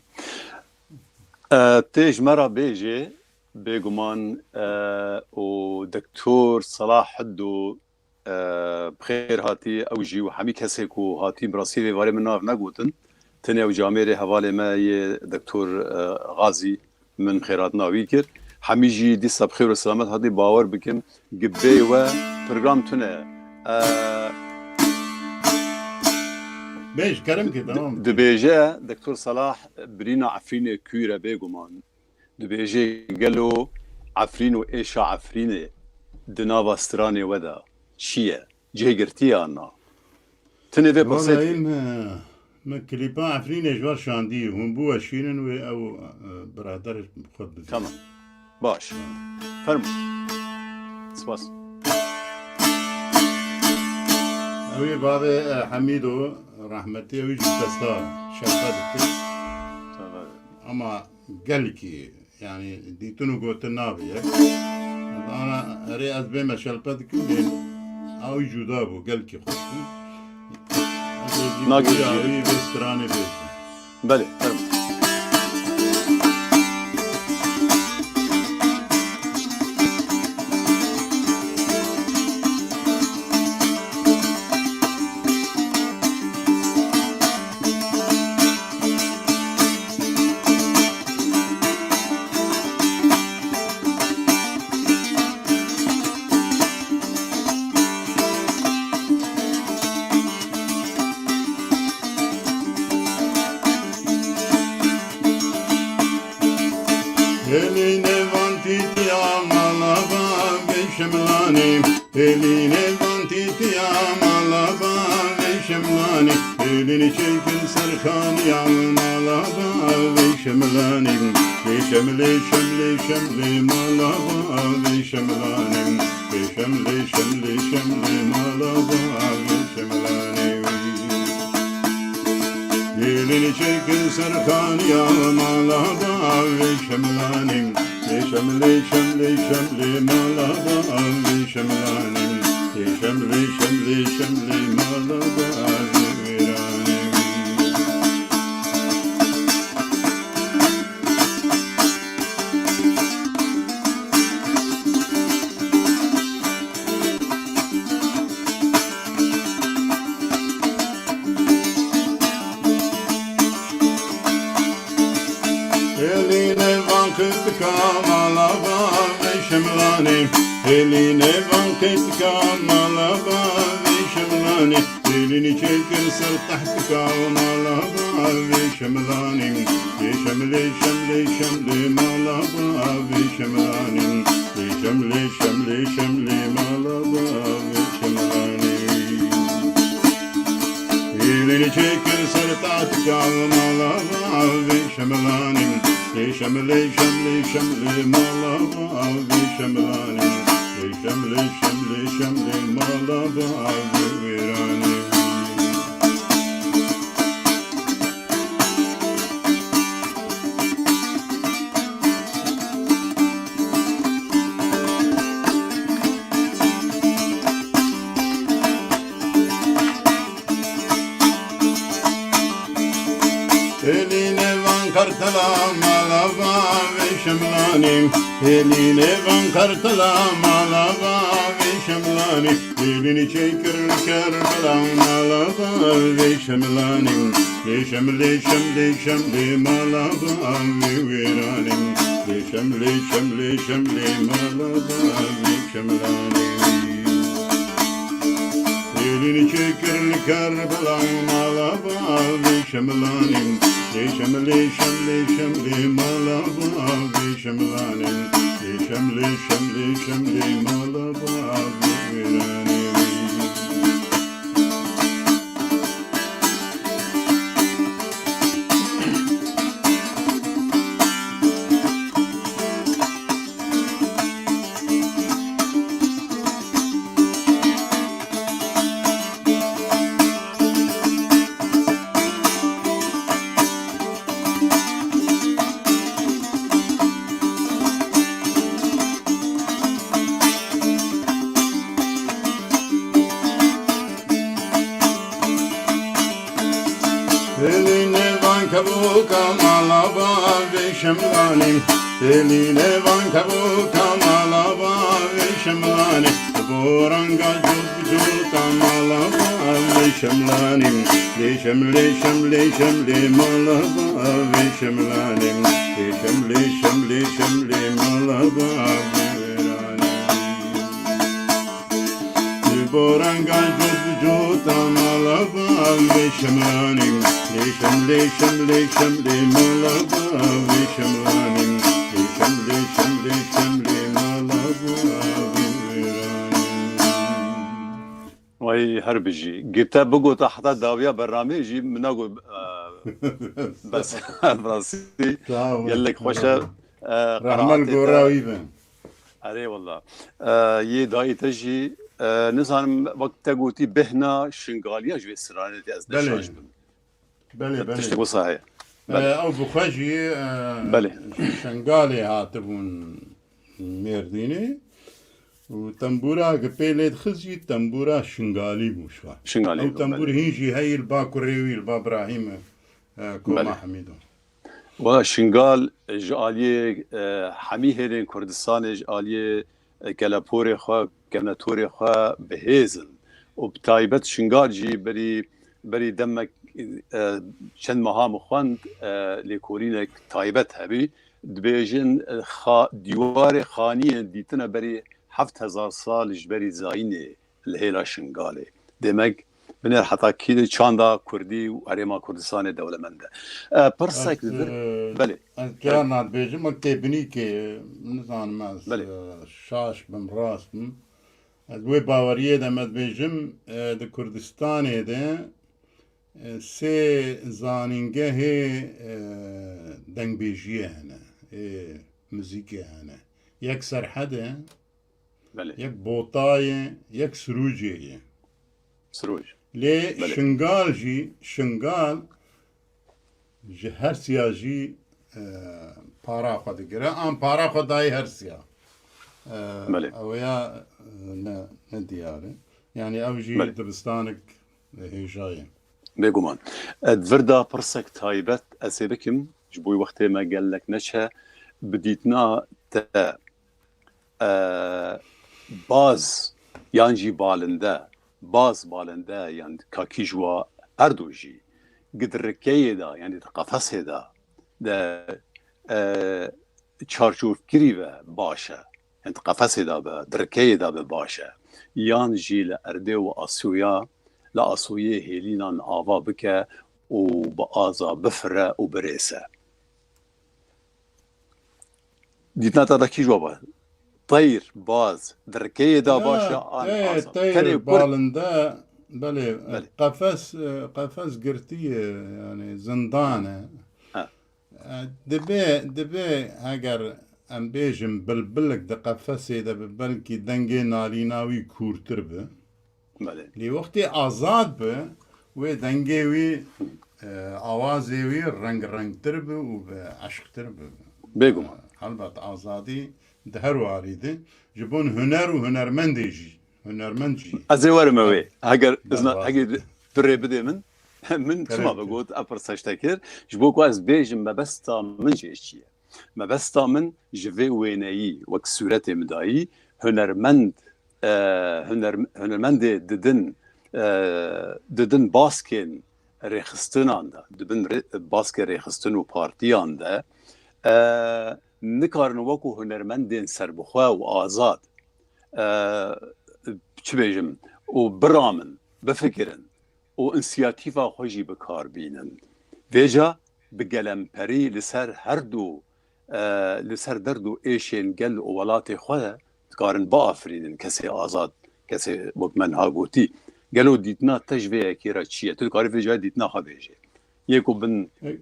E, tê ji me re bêjê, bêguman, e, û Doktor Salah Hiddo, e, bi xêr hatî, ew jî û hemî kesê ku hatî, bi rastî vê varê min nav negotin. Tenê ew camêrê hevalê me yê Doktor, e, Gazî, Min xêratina wî kir. Hemî jî dîsa bi xêr û selamet hatî, bawer bikim. Gi bê we program tune. E, Bêj, kerem ke, tamam. Dibêje Doktor Salah, birîna Efrînê kûr e bêguman. Dibêje gelo Efrîn û êşa Efrînê di nava stranê we de çi ye? Cihê girtî ya na? Tinê vê pirsê Vallahi dikê. me, me klîpa Efrînê ji we şandî, hûn biweşînin wê ew, e, birader xwe bidî. Tamam. Baş. Fermo. Spas. Ew ê bavê, e, Hemîdo rehmetî, ew jî testa şerfe dikir. Tamam. Ama gelkî Yanî dîtin û gotin nabe yek. Ana erê ez bê me şelpe dikim, lê ew cuda bû, gelkî xweş bû. Ez ê jî Nagirî bûya jî. wî vê stranê bêjim. Belê, fermo. Hêlî nêvan tîtiya mala bavê Şimlanê. Hêlî nêvan Tîtiya mala bavê Şemlanê, hêlînî çêkin ser xaniya mala bavê Şemlanê. Lê Şemlê, Şemlê, Şemlê mala bavê Şemlanê. Lê Şemlê, Şemlê, Şemlê mala bavê Şemlanê. Hêlînî çêkin ser xaniya mala bavê Şemlanê. Lê Şemlê, Şemlê, Şemlê mala bavê Şemlanê. Lê Şemlê, Şemlê, Şemlê mala bavê wêranê. Hêlî nêvan qîtika mala bavê Şemlanê. Hêlî nêvan qîtika mala bavê Şemlanê. Hêlînî çêkin ser tehtika mala bavê Şemlanê. Lê Şemlê, Şemlê, Şemlê mala bavê Şemlanê. Lê Şemlê, Şemlê, Şemlê mala bavê Şemlanê. Hêlînî çêkin ser tehtika mala bavê Şemlanê. Lê Şemlê, Şemlê, Şemlê mala bavê Şemlanê. Lê Şemlê, Şemlê, Şemlê mala bavê wêranê. Hêlî nêvan qertela mala bavê Şemlanê. Hêlî nêvan qertela mala bavê Şemlanê. Hêlînî çêkir li Kerbela mala bavê Şemlanê. Lê Şemlê, Şemlê, Şemlê mala bavê wêranê. Lê Şemlê, Şemlê, Şemlê mala bavê Şemlanê. Hêlînî çêkir li Kerbela mala bavê Şemlanê. Lê Şemlê, Şemlê, Şemlê mala bavê Şemlanê. Lê Şemlê, Şemlê, Şemlê mala bavê wêranê wî. Hêlî nêvan kevoka mala bavê Şemlanê. Hêlî nêvan kevoka mala bavê Şemlanê. Bo ranga cot cota mala bavê Şemlanê. Lê Şemlê, Şemlê, Şemlê mala bavê Şemlanê. Lê Şemlê, Şemlê, Şemlê mala bavê wêranê. Li bo ranga cot cota mala bavê Şemlanê. Lê Şemlê, Şemlê, Şemlê mala bavê Şemlanê. Lê Şemlê, Şemlê, Şemlê mala bavê wêranê. Ay her bijî. Gite bigota heta dawiya bernameyê jî min nagot, e, bes, bi rastî Sağ ol. Gelek xweş e, e, Rahman qenaatê gora te. Wî be. Erê wela. E, yê dayê te jî, e, nizanim wek te gotî bêhna Şingaliya ji vê stranê tê ez Belê. Neşaş bim. Belê, belê. Tiştek wisa heye. E, Belê. Ew bi xwe jî, e, Belê. Ji Şengalê hatibûn Mêrdînê. Û tembûra ki pê lê dixist jî tembûra Şingalî bû ji xwe. Şingalî Ew bû, tembûr belê. Hîn jî heyî li ba kurê wî, li ba Birahîm, e, Koma Belê. Hemîdo. Wela Şingal ji aliyê, e, hemî hêlên Kurdistanê ji aliyê, e, keleporê xwe, kevnetorê xwe bi hêz in. Û bi taybet Şingal jî berî, berî demek, e, çend meha min xwend, e, lêkolînek taybet hebî. Dibêjin, e, xa-, dîwarê xaniyên dîtine berî heft hezar sal ji berî zayînê li hêla Şingalê. Demek, binêr heta kî de çanda Kurdî û Herêma Kurdistanê dewlemend e. E, pirsek Ez, li vir, e, belê, ez belê. Carna dibêjim, wek tê binîkê, nizanim ez, Belê. E, şaş bim, rast bim. Ez wê baweriyê de me dibêjim, e, di Kurdistanê de, e, sê zanîngehê, e, dengbêjiyê hene, ê muzîkê hene. Yek Serhed e, Belê. Yek Bota ye, yek Sirûcê ye. Sirûc. Lê Belê. Şingal jî, Şingal ji hersiya jî, e, para xwe digire. An para xwe dayê hersiya. E, Belê. Ew ya, e, ne, ne diyar e. Yani ew jî Belê. Dibistanek, e, hêja ye. Bêguman. E, di vir de pirsek taybet ez ê bikim, ji bo wextê me gelek neçe, bi dîtina te, e, baz yan jî balinde, baz balinde yan kakî ji wa her du jî, gi di rikeyê de, yani di qefesê de, de, e, çarçovkirî ve baş e. Yani di qefesê de be, di rikeyê de be baş e. Yan jî li erdê û asoya, li asoyê hêlînan ava bike û bi aza bifire û birêse. Dîtina te de kî ji wa baş? Teyr, baz, di rikeyê de baş e, Ya, an teyr, aza. Tenê teyr kur- balinde, belê, Belê. Qefes, e, qefes girtiye, yani zindan e. Ha. E, dibe, dibe eger em bêjin bilbilik di qefesê de bi, belkî dengê nalîna wî kûrtir bi. Belê. Lê wextê azad bi, wê dengê wî, e, awazê wî reng rengtir bi û bi eşqtir bi. Bêguman. E, helbet azadî di her warî de ji bo huner û hunermendê jî, hunermend jî. Ez ê werim ew ê. Heger izna, Berbat. Hegê tu rê bidê min, min çima Gerek. Vegot, ev pirsa ji te kir, ji bo ku ez bêjim mebesta min jê çi ye. Mebesta min ji vê wêneyî, wek sûretê min dayî, hunermend, e, huner-, hunermendê didin, e, didin baskên rêxistinan de, dibin rê-, baskê rêxistin û partiyan de, e, nikarin wekû hunermendên serbixwe û azad, e, çi bêjim, û biramin, bifikirin û însiyatîfa xwe jî bi kar bînin. Vêca bi gelemperî li ser her du, e, li ser derd û êşên gel û welatê xwe dikarin biafirînin kesê azad, kesê wek me niha gotî. Gelo dîtina te ji vê yekê re çi ye? Tu dikarî vê cayê dîtina xwe bêjê. Yê ku bin E,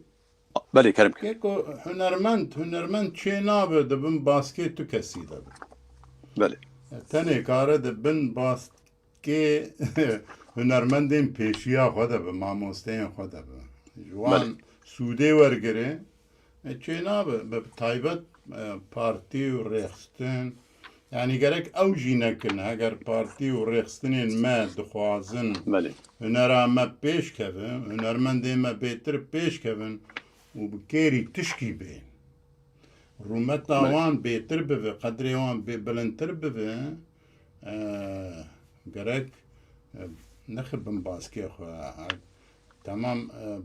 Belê, kerem ke. Yê ku hunermend, hunermend çê nabe di bin baskê tu kesî de be. Belê. E, tenê kare di bin baskê hunermendên pêşiya xwe de be, mamosteyên xwe de be. Ji wan Belê. Sûdê wergire, e, çê nabe, bi taybet, e, partî û rêxistin, Yanî gerek ew jî nekin. Heger partî û rêxistinên me dixwazin Belê. Hunera me pêş keve, hunermendên me bêtir pêş kevin û bi kêrî tişkî bên, rûmeta Belê. Wan bêtir bibe, qedrê wan bê bilindtir bibe, e, gerek, e, nexin bin baskê xwe. Temam, e,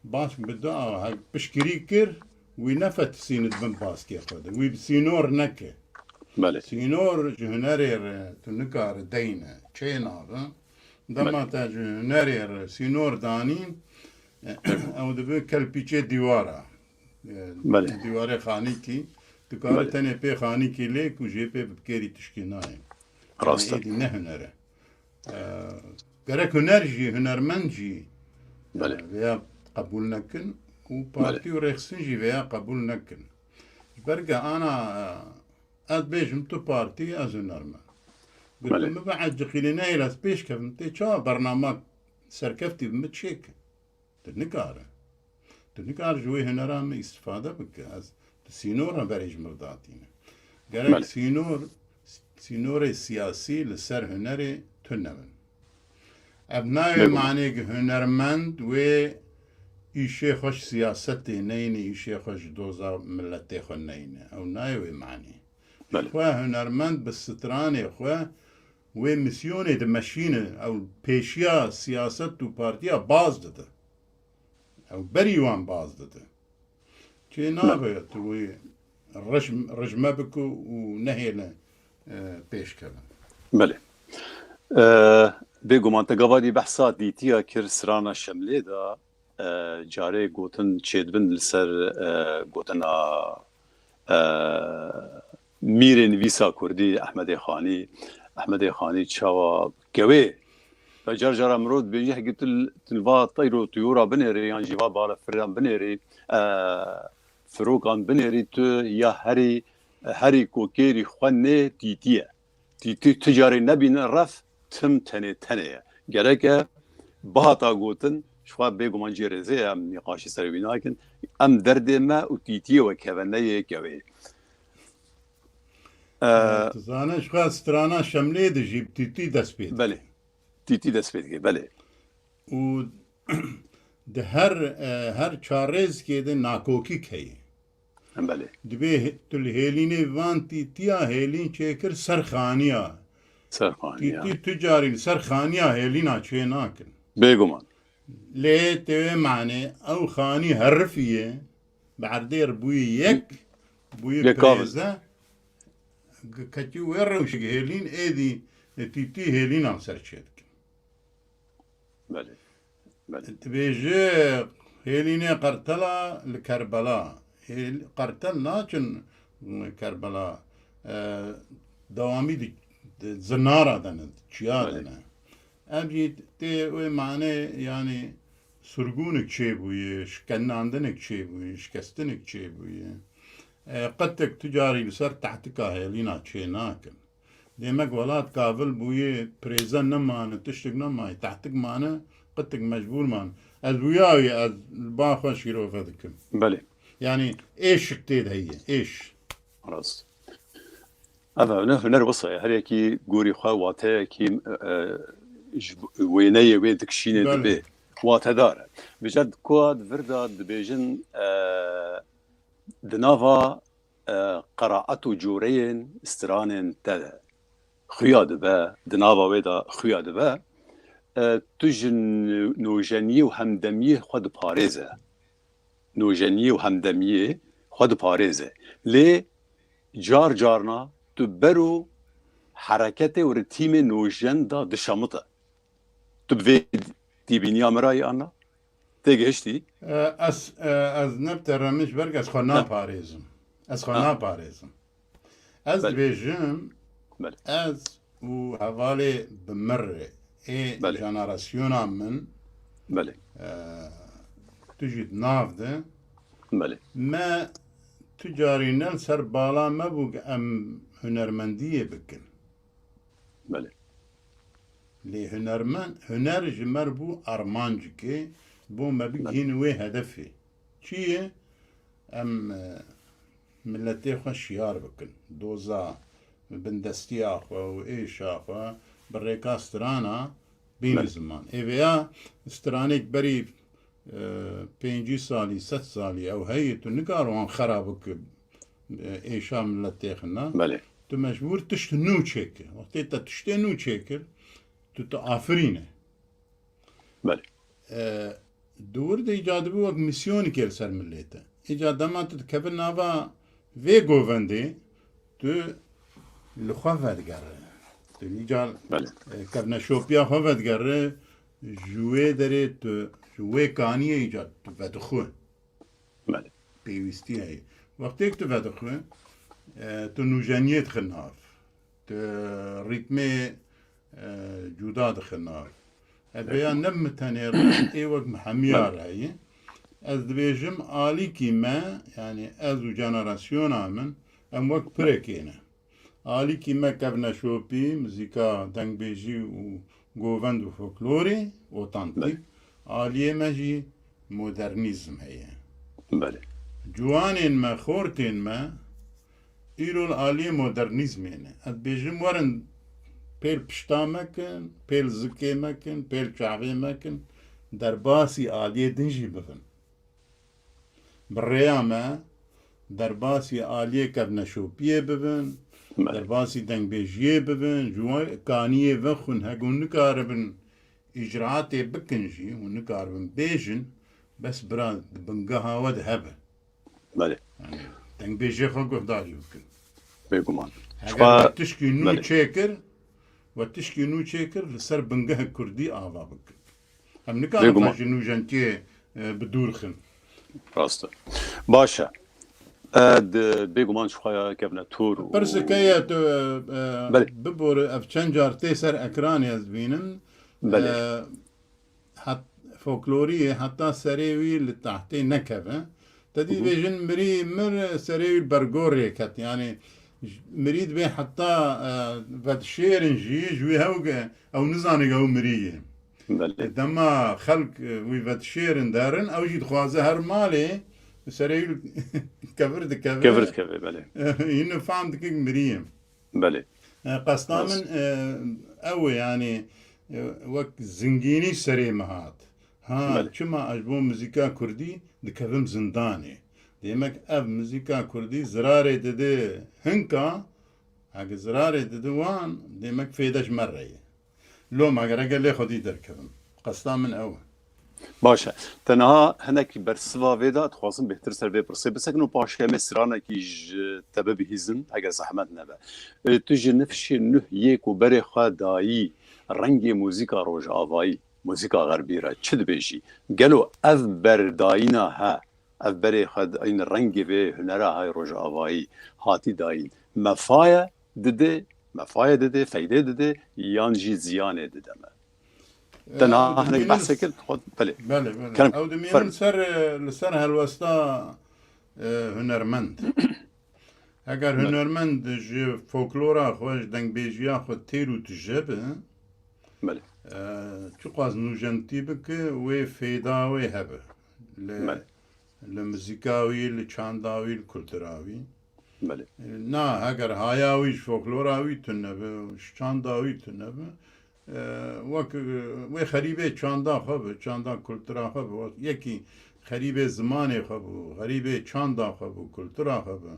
bask bi du awa, hek piştgirî kir, wî nefetisîne di bin baskê xwe de. Wî bi sînor neke. Belê. Sînor ji hunerê re, tu nikare deyne, çê nabe. Dema Belê. Te ji hunerê re sînor danî, ew dibe kelpîçê dîwara. E, Belê. Dîwarê xanîkî, tu kare Belê. Tenê pê xanîkî lê ku jê pê bi kêrî tişkî nayê. Rast e. Yanî êdî ne huner e. E, gerek huner jî, hunermend jî, Belê. E, vêya qebûl nekin û Belê. Partî û rêxistin jî vêya qebûl nekin. Ji ber ke ana, e, ez bêjim tu partî, ez hunermend. Got Belê. Tu min bieciqînî nehêle ez pêş kevim, tê çawa bernama serkeftî bi min çêke? Tu nikare. Tu nikare ji wê hunera min îstifade bike. Ez, tu sînor re berê ji min re datîne. Gerek Belê. Sînor, sînorê siyasî li ser hunerê tune bin. Ev nayê Bêguman. Manê ki hunermend wê îşê xwe ji siyasetê neyne, îşê xwe ji doza miletê xwe neyne. Ew nayê wê manê. Belê. Xwe hunermend bi stranê xwe wê misyonê dimeşîne, ew pêşiya siyaset û partiya baz dide. Ew berî wan baz dide. Çê nabe tu wê rej-, rejme bike û nehêle, e, pêş keve. Belê. E, bêguman te gava dî behsa dîtiya kir strana Şemlê de, e, carê gotin çêdibin li ser, e, gotina, e, mîrê nivîsa kurdî Ehmedê Xanî. Ehmedê Xanî çawa kewê. Ve car cara mirov dibêje, hekî tu, tu va teyr û tuyûra binêrî, yan jî va balefiriyan binêrî, e, firokan binêrî, tu ya herî, herî kokêrî xwe nê tîtî ye. Tîtî tu carî nebîne ref, tim tenê tenê ye. Gereke bihata gotin, ji xwe bêguman cê rêzê ye, em nîqaşî ser wî nakin. Em derdê me û tîtiyê we keve, ne yê kewê. E, Tu zane, ji xwe strana Şemlê de jî bi tîtî dest pê dike. Belê. Tîtî dest pê dike, belê. Û di her, e, her çarêzkê de nakokîk heye. Belê. Dibê he-, tu li hêlînê van tîtiya hêlîn çêkir ser xaniya. Ser xaniya. Tîtî tu carî li ser xaniya hêlîna çê nakin. Bêguman. Lê tê wê manê ew xanî herifî ye, bi erdê re bûyî yek, bûyî Yek kav. Pirêze, g-, ketî wê rewşik hêlîn êdî, e, tîtî hêlînan ser çê dikin. Belê. Belê. Dibêje hêlînê qertela li Kerbela. Hêl-, qertel naçin Kerbela. E, dewamî di, di zinara de ne, çiya de Belê. Ne. Ev jî tê wê manê, yanî surgûnik çêbûye, şikennandinik çêbûye, şikestinik çêbûye. E, qetek tu carî li ser tehtika hêlîna çê nakin. Demek welat kavil bûye, pirêze nemane, tiştik nemaye, tehtik mane, qetek mecbûr man. Ez wîya wî, ez li ba xwe şîrove dikim. Belê. Yanî êşik tê de heye, êş. Rast. Ev huner, huner wisa ye. Her yekî gorî xwe wateyekî, e, ji wêneyê wê dikişînê Belê. Dibe watedar e. Vêca ku di vir de dibêjin, e, di nava, e, qeraet û coreyên stranên te de xuya dibe, di nava wê de xuya dibe, e, tu ji n-, nojeniyê û hemdemiyê xwe diparêze. Nojeniyê û hemdemiyê xwe diparêze. Lê car carna tu ber û hereketê û ritîmê nojen de dişemite. Tu bi vê tîbîniya min re yî ana? Têgihiştî? E, ez, e, ez ne bi te re min ji ber ku ez xwe Ha. Naparêzim. Ez xwe Ha. Naparêzim. Ez Belê. Dibêjim, Belê. Ez û hevalê bi min re ê Belê. Jenerasyona min, Belê. E, tu jî di nav de, Belê. Me tu carî ne li ser bala me bû ku em hunermendiyê bikin. Belê. Lê hunermend, huner ji me re bû armancikê, bo me Belê. Bigihînin wê hedefê. Çi ye? Em, e, miletê xwe şiyar bikin. Doza bindestiya xwe û êşa xwe bi rêka strana bîne Belê. Ziman. Ê vêya stranek berî, e, pêncî salî, sed salî ew heye, tu nikar wan xera bike, e, êşa miletê xwe na. Belê. Tu mecbûr tişt nû çêke. Wextê te tiştê nû çêkir, tu, tu afirîne. Belê. E, di wir de îca dibe wek mîsyonikê li ser milê te. Îca dema tu dikeve nava vê govendê, tu li xwe vedigere. Tu îca, Belê. E, kevneşopiya xwe vedigere, ji wê derê tu, ji wê kaniyê îca tu vedixwe. Belê. Pêwîstî heye. Wextêk tu vedixwe, e, tu nûjeniyê dixin nav. Tu rîtmê, e, cuda dixin nav. Ev vêya ne min tenê re, ê wek min hemiya Belê. Re heye. Ez dibêjim alîkî me, yanî ez û jenerasyona min, em wek pirekê ne. Alîkî me kevneşopî, muzîka dengbêjî û govend û folklorê, otantîk. Belê. Aliyê me jî modernîzm heye. Belê. Ciwanên me, xortên me, îro li aliyê modernîzmê ne. Ez dibêjim werin pêl pişta me kin, pêl zikê me kin, pêl çavê me kin, derbasî aliyê din jî bibin. Bi rêya me derbasî aliyê kevneşopiyê bibin, Belê. Derbasî dengbêjiyê bibin, ji wan kaniyê vexwin, hek hûn nikaribin îcraatê bikin jî, hûn nikaribin bêjin, bes bira di bingeha we de hebe. Belê. Yanî dengbêjê xwe guhdarî bikin. Bêguman. Heger Xwe we tişkî nû Belê. Çêkir, we tişkî nû çêkir, li ser bingehek kurdî ava bikin. Em nikarin Bêguman. Xwe ji nûjenkiyê, e, bi dûr xin. Rast e. Baş e. E, di bêguman ji xwe ya kevne tor û Pirseke ye tu, e, e, Belê. Bibore, ev çend car tê ser ekranê ez dibînim. Belê. E, het-, folkloriyê heta serê wî li tahtê nekeve. Te dî Hı hı. vêjin mirî mir, serê wî li ber gorê ket. Yani j-, mirî dibê heta, e, vedişêrin jî ji wî hew ge-, ew nizane ew mirî ye. Belê. Dema xelk, e, wî vedişêrin derin, ew jî dixwaze her malê serê wî kevir dikeve. Kevir dikeve, belê. Hîn fam dike mirî ye. Belê. E, qesta Rast. min, e, ew e, yani, e, wek zingînî serê min hat. Ha, Belê. çima ez ji bo muzîka kurdî dikevim zindanê? Demek ev muzîka kurdî zirarê dide hinka, heke zirarê dide wan, demek fêde ji me re ye. Loma gerek e lê xwedî derkevim. Qesta min ew e. Baş e. Te niha hinek bersiva vê de, dixwazim bêhtir ser vê pirsê bisekin û paşê em ê stranekî ji te bibihîzin, heger zehmet nebe. E, tu ji nifşê nuh yê ku berê xwe dayî rengê muzîka rojavayî, muzîka xerbî re çi dibêjî? Gelo ev berdayîna he, ev berê xwe dayîn rengê vê hunera he rojavayî hatî dayîn, mefaye dide, mefaye dide, feyde dide, yan jî ziyanê dide me? Te niha hinek behsê kir, xwe, belê. Belê, belê. Kerem, Ew dimînin ferm. ser, e, li ser helwesta, e, hunermend. Eger Belê. hunermend ji folklora xwe, ji dengbêjiya xwe têr û tije be, Belê. e, çiqas nûjentî bike, wê fêda wê hebe. Li, Belê. li muzîka wî, li çanda wî, li kultura wî. Belê. Na, heger haya wî ji folklora wî tune be, ji çanda wî tune be, e, wek, e, wê xerîbê çanda xwe be, çanda kultura xwe be, wek yekî xerîbê zimanê xwe bû, xerîbê çanda xwe bû, kultura xwe be.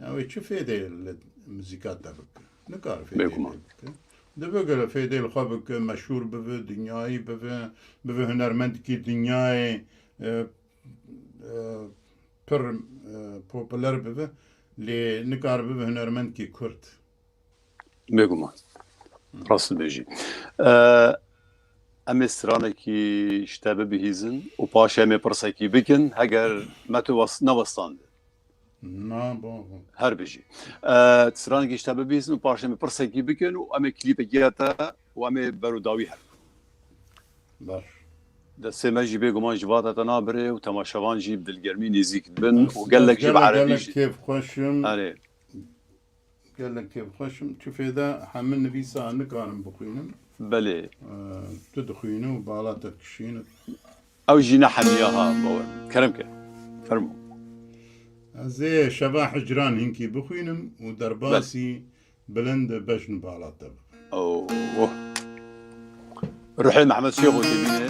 Ya wê çi fêdê li muzîka te bike? Nikare fêdê Bêguman. te bike. Dibe gere fêdê li xwe bike, meşhûr bibe, dinyayî bibe, bibe hunermendkî dinyayê, e, e, pir, e, populer bibe, lê nikare bibe hunermendkî kurd. Bêguman. Rast dibêjî. E, em ê stranekî ji te bibihîzin û paşê em ê pirsekî bikin, heger me tu wes-, newestandin. Na, baba. Her bijî. E, stranekî ji te bibihîzin û paşê em ê pirsekî bikin û em ê klîpekî ya te û em ê berodawî herin. Baş. Destê me jî bêguman ji va te nabire û temaşevan jî bi dilgermî nêzîk dibin û gelek jî bi gelek, erebî gelek jî. kêfxweş im. Erê. Gelek kêfxweş im. Çi fêde hemî nivîsa nikarim bixwînim. Belê. Ee, tu dixwînî û bala te dikişîne. Ew jî ne hemiya ha, bawer. Kerem ke. Fermo. Ez ê Şeva Hicran hinkî bixwînim û derbasî Belê. Bilind bejn bala te bibe. Oh, oh. Ruhê Mehmet Şêxo têbîne.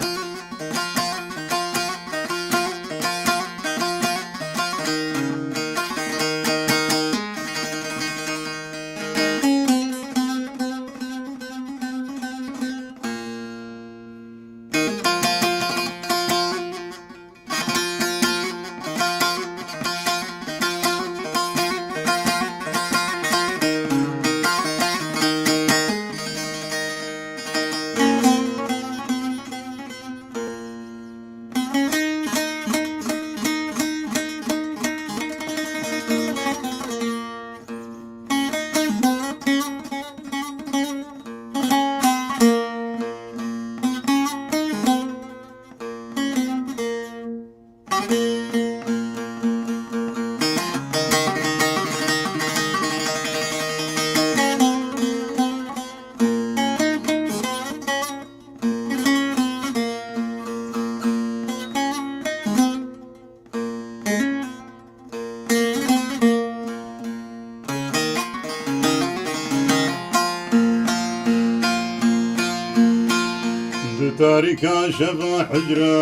Di tarîka şeva hicra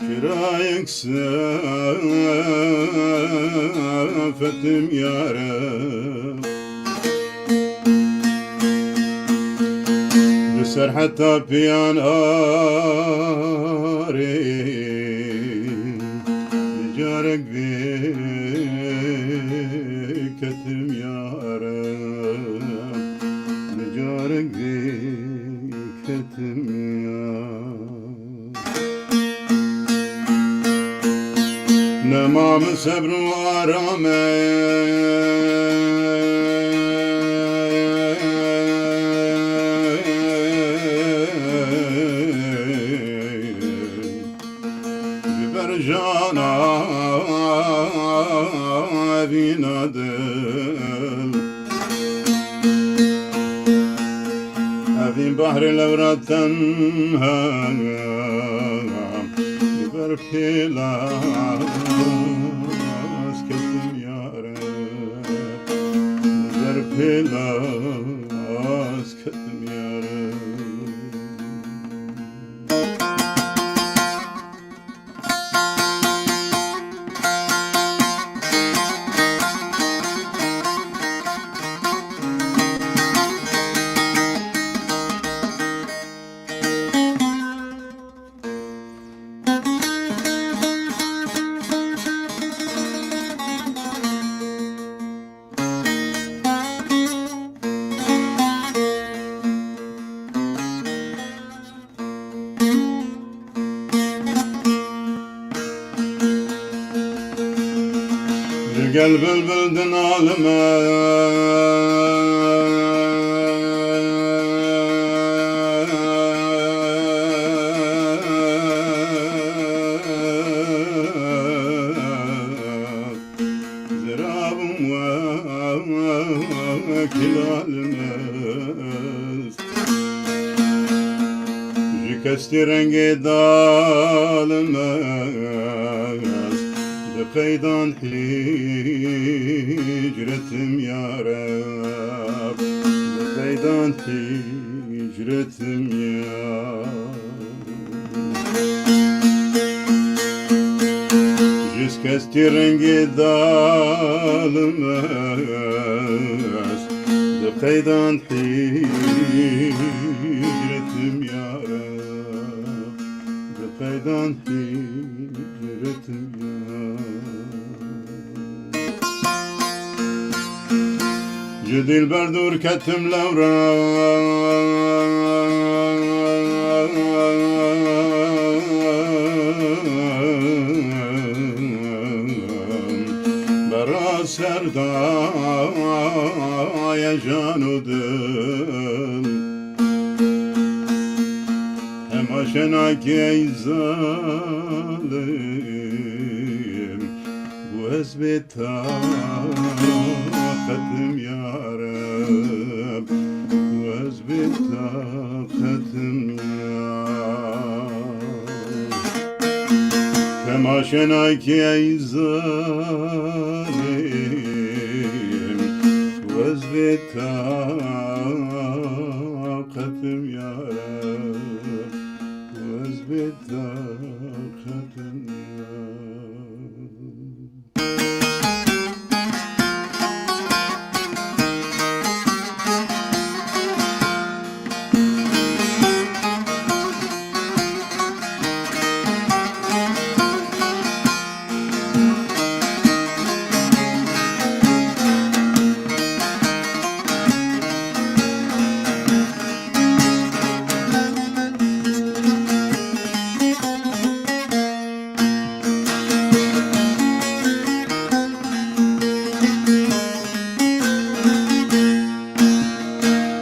çirayek sefetim yare. Li ser heta piyan arê, carek vê ketim yare. ketim ya. Nema min sebr û arame. Ji ber jana vîna dil. Evîn behrê lewra tenha, ji ber pêlas ketim yare, ji ber pêlas ketim yare. Ji gel bilbil dinalim ez. Zirabim wekî lalim ez. Ji kestî rengê dalim ez. Di qeydan hicretim ya Reb. Di qeydan hicretim ya. Ji kestî rengê dalim ez, di qeydan hicretim ya Reb, di qeydan hicretim ya. Ji dilber dûr ketim lewra. Bera ser daye can û dil. Hema şenakî ey zalim. Û ez bê taqetim ya Reb, û ez bê taqetim ya. Kema şenakî ey zalim, û ez bê taqetim ya Reb, û ez bê taqetim ya.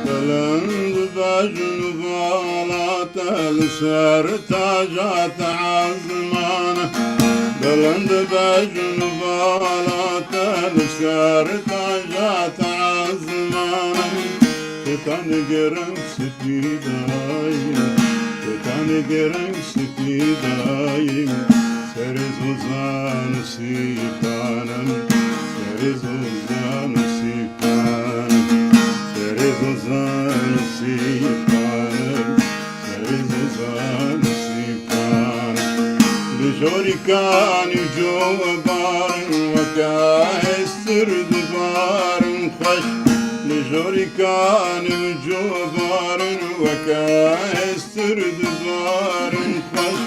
Bilind bejn û vala te li ser taja te ezman. Bilind bejn û vala te li ser taja te ezman. Te tan girin spî dayî, te tan girin spî dayî. Serê zozan û sîpanim, serê zozan û sîpanim, serê zozan û sîpanim, serê zozan û sîpanim. Li jorîkan û cobarin weke hestir dibarin xweş. Li jorîkan û cobarin weke hestir dibarin xweş.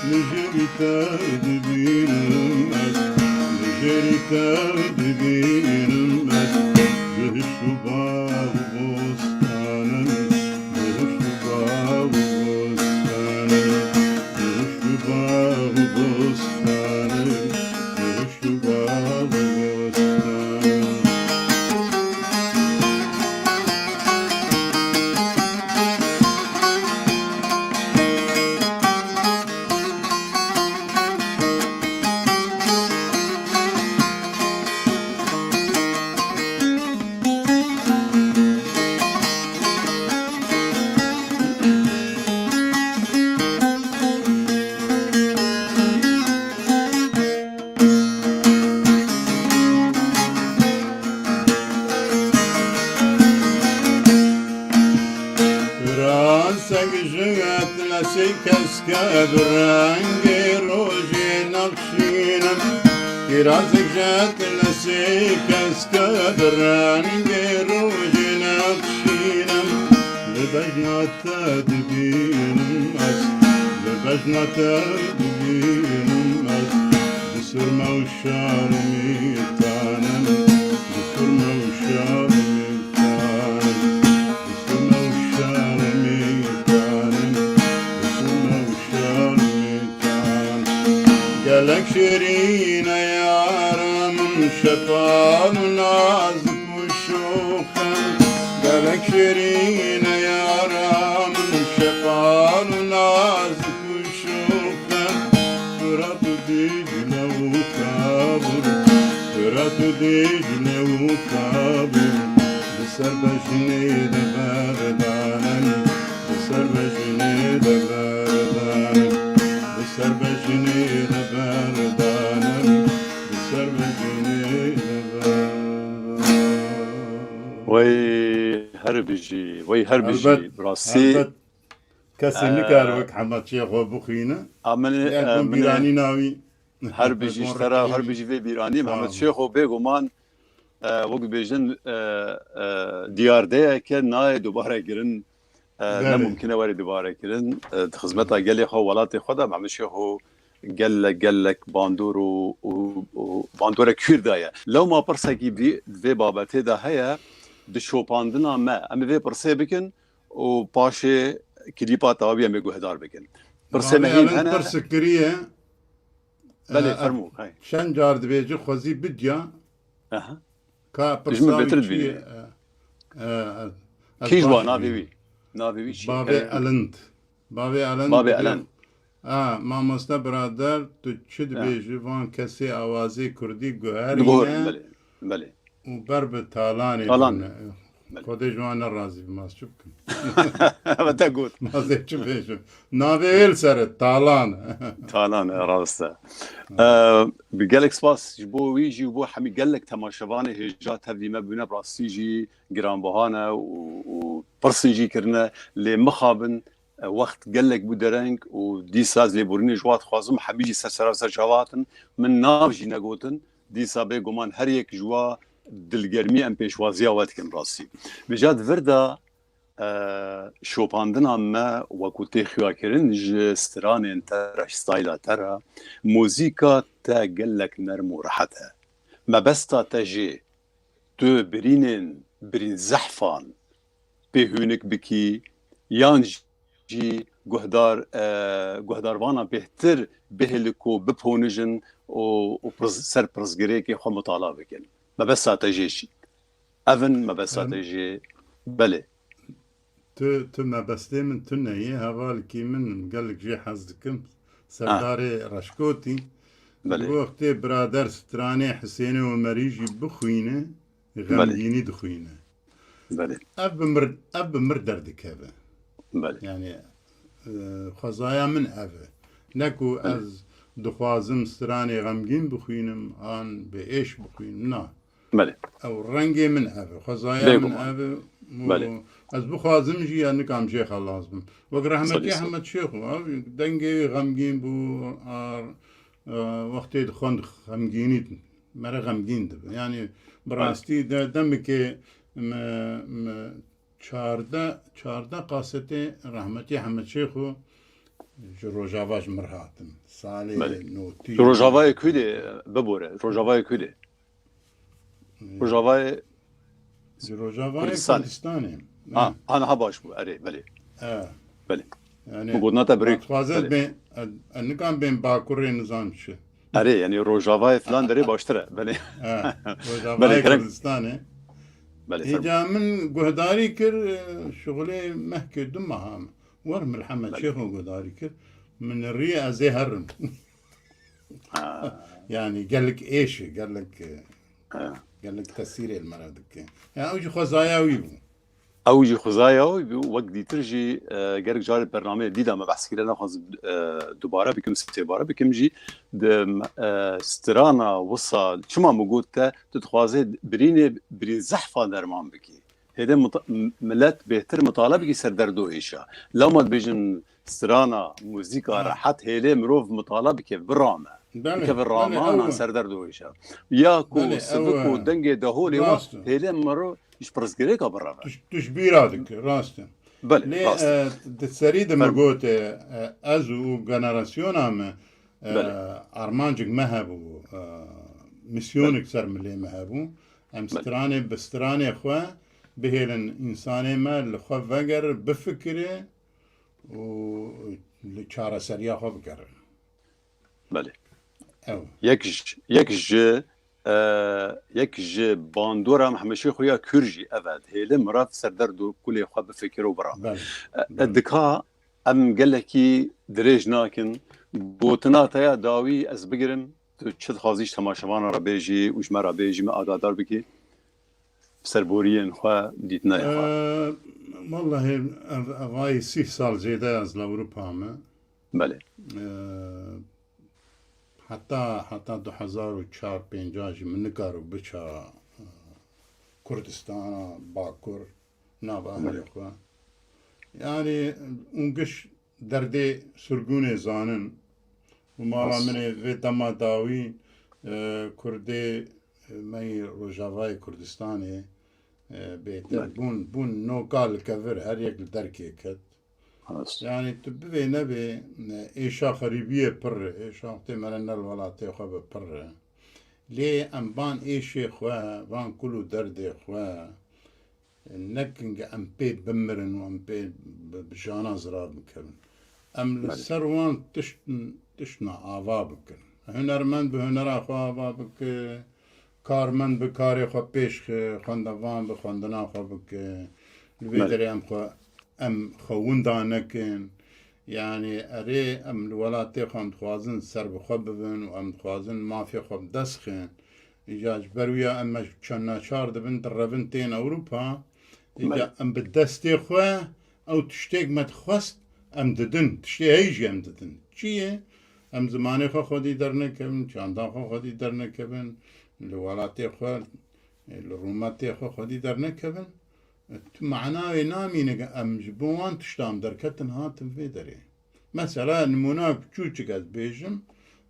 Li jêrî te dibînim ez, li jêrî te dibînim ez. Bihişt û bax û bostanim, Kirazek ji etlesê keske bi rengê rojê nexşînim. Kirazek ji etlesê keske bi rengê rojê nexşînim. Li bejna te dibînim ez, li bejna te dibînim ez. Di surme û şarmî tanim, di surme û şarmî tanim, di surme û şarmî tanim, di surme û şarmî tanim. Gelek şêrîn e yara min, şepal û nazik û şox e. Gelek şêrîn e yara min, şepal û nazik û şox e. Firat û Dîcle û Kabûl, Firat û Dîcle û Kabûl, li ser bejnê de berdanim, li ser bejnê de berdanim, li ser bejnê de berdanim, li ser bejnê de berdanim. Wey her bijî, wey her bijî. Helbet, bi rastî, helbet. Kesê nikare wek Hemed Şêxo bixwîne. A min, Lê ez e, min ê bîranîna wî. Her bijî ji te re, her bijî vê bîranî. Sağ Mehmet ol. Şêxo bêguman, e, wek dibêjin, e, e, diyardeyeke nayê dubare kirin, e, ne Belê. mumkin e were dubare kirin. E, di xizmeta gelê xwe, welatê xwe de Mehmet Şêxo gelek, gelek bandor û, û, û bandorek kûr daye. Lewma pirsekî vî, vê babetê de heye, di şopandina me. Em ê vê pirsê bikin û paşê klîpa tewabî em ê guhdar bikin. Pirsê me Bavê hîn Elend hene. pirsik kiriye. Belê, E, fermû, hey. Çend car dibêje xwezî bidiya. Aha. Ka Dijmin pirsa wî bêtir çi dibîne. ye? E, e, ez Kî ji baş wa navê dibînim. wî? Navê wî çi? Bavê E, Elend. Bavê Elend Bavê dibê, Elend. A, mamoste birader, tu çi E. dibêjî? Van kesê awazê kurdî guherîne Diguherin, belê. Belê. û ber bi talanê Talan. bûne. Belê. Xwedê ji wan nerazî bi, ma ez çi bikim? Ve te got. Ma ez ê çi bêjim? Navê wê li ser e, Talan. Talan, e, rast e. E, bi gelek spas ji bo wî jî û bo hemî gelek temaşevanê hêja tevlî me bûne, bi rastî jî giranbuha ne û, û pirsên jî kirine, lê mixabin, e, wext gelek bû dereng û dîsa ez lêborînê ji wa dixwazim, hemî jî ser sera ser çava hatin. Min nav jî negotin, dîsa bêguman her yek ji wa dilgermî em pêşwaziya we dikin rastî. Vêca di vir de, e, şopandina me wekû tê xuyakirin ji stranên te re, ji stayla te re, muzîka te gelek nerm û rehet e. Mebesta te jê, tu birînên, birîn zehfan pê hûnik bikî, yan jî guhdar, e, guhdarvana bêhtir bihêli ku biponijin û, û pirs-, ser pirsgirêkê xwe mitala bikin. Mebesta te jê jî. Ev in mebesta Em, te jê. Belê. Tu, tu mebestê min tune yê, hevalekî min, gelek jê hez dikim. Ha. Serdarê Reşkotî. Belê. Wextê birader stranê Hisênê Omerî jî bixwîne, Belê. xemgînî dixwîne. Belê. Ev bi mir, ev bi mir derdikeve. Belê. Yani, e, xwezaya min ev e. Ne ku Belê. ez dixwazim stranê xemgîn bixwînim, an bi êş bixwînim, na. Belê. Ew rengê min ev e, xwezaya min Bêguman. ev e. Û Belê. ez bixwazim jî ya nikam jê xelas bim. Wek rehmetî Salih Sal. Hemed Şêxo, ev dengê wî xemgîn bû, a, e, wextê dixwend xemgînî mere xemgîn dibe. Yani bi Belê. rastî de demekê me, me çardeh, çardeh kasetê rehmetî Hemed Şêxo ji Rojava ji mir hatin. Salê Belê. notî. Rojavayê ku de bibore, Rojavayê ku de? Rojavayê Ji Rojavayê Kurdistanê. Kurdistanê. Ha, ha, niha baş bû. Erê, belê. E. Belê. Yani, Bu got nata birêk. Dixwaze Belê. bê, e, e, nikan bên Bakurê nizam çi. Erê, yani Rojavayê filan derê baştir e. Belê. E, Belê, Rojavayê kerem. Kurdistanê. Belê, fermo. Îca min guhdarî kir, e, şixulê mehkê du meha min. Wer min Hemed Belê. Şêxo guhdarî kir. Min rî ez ê herim. Ha. Yani gelek êş e, gelek, e, Ha. gelek tesîrê li me re dike. Yani ew jî xwezaya wî bû. Ew jî xwezaya wî bû, wek dîtir jî, e, gelek carê bernameyê dîda me behs kiriye, naxwazim, e, dubare bikim, sêbare bikim jî. Di, e, strana wisa, çima min got te, tu dixwazê birînê, birîn zehfa derman bikî. Hêlê mita-, m-, milet bêhtir mitale bikî ser derd û êşa. Lewma dibêjin strana, muzîka, ha, rehet, hêlê mirov mitale bike, birame. Belê, bikeve belê, ramana ew e. Ser derd û êşa. Ya ku, belê, sivik ew û e. Dengê deholê wa, rast e. Hêlê mirov ji pirsgirêka bireve. Tu, tu ji bîra dike, rast e. Belê, lê, rast e. E, di serî de min, fermo, gote, e, ez û generasyona me, e, belê, armancek me hebû, e, misyonek, belê, ser milê me hebû. Em, belê, stranê, bi stranê xwe bihêlin însanê me li xwe vegere, bifikire û li çareseriya xwe bigere. Belê. Ew. Yek ji, yek ji, e, yek ji bandora me hemîşe xwe ya kûr jî ev e. Hêlê mirov ser derd û kulê xwe bifikire û birame. Belê, e, belê. Dika em gelekî dirêj nakin. Gotina te ya dawî ez bigirim. Tu çi dixwazî ji temaşevanan re bêjî û ji me re bêjî, me agadar bikî? Serboriyên xwe, dîtina xwe. Ee, wallahî ev, ev ayê sîh sal zêde ez li Ewropa me. Belê. Ee, heta, heta du hezar û çar pênc jî min nikaro biça, e, Kurdistana Bakur, nava, belê, ahlê xwe. Yani, û giş derdê sirgûnê zanin. Û mala, rast, min ê vê dema dawî, e, Kurdê, e, me yê Rojavayê Kurdistanê, e, bêtir, belê, bûn, bûn noka li kevir, her yek li derkê ket. Rast. Yani tu bivê nebê, e, êşa xerîbiyê pir e, êşa wextê me re ne li welatê xwe be pir e. Lê em van êşê xwe, van kul û derdê xwe, nekin ke em pê bimirin û em pê bi, bi jana zirar bikevin. Em li, belê, ser wan tişt, tiştna ava bikin. Hunermend bi hunera xwe ava bike, karmend bi karê xwe pêş xe, xwendevan bi xwendina xwe bike. Li vê, belê, derê em xwe, em xwe winda nekin. Yani erê, em li welatê xwe em dixwazin serbixwe bibin û em dixwazin mafê xwe bi dest xin. Îca ji ber wî ya em çend naçar dibin, direvin tên Ewropa. Îca, belê, em bi destê xwe ew tiştêk me dixwest, em didin. Tiştê heyî jî em didin. Çi ye? Em zimanê xwe xwedî dernekevin, çanda xwe xwedî dernekevin, li welatê xwe, li rûmetê xwe xwedî dernekevin. Tu mana wê namîne ke em ji bo wan tiştan derketin hatin vê derê. Mesela nimûna çûçik ez bêjim,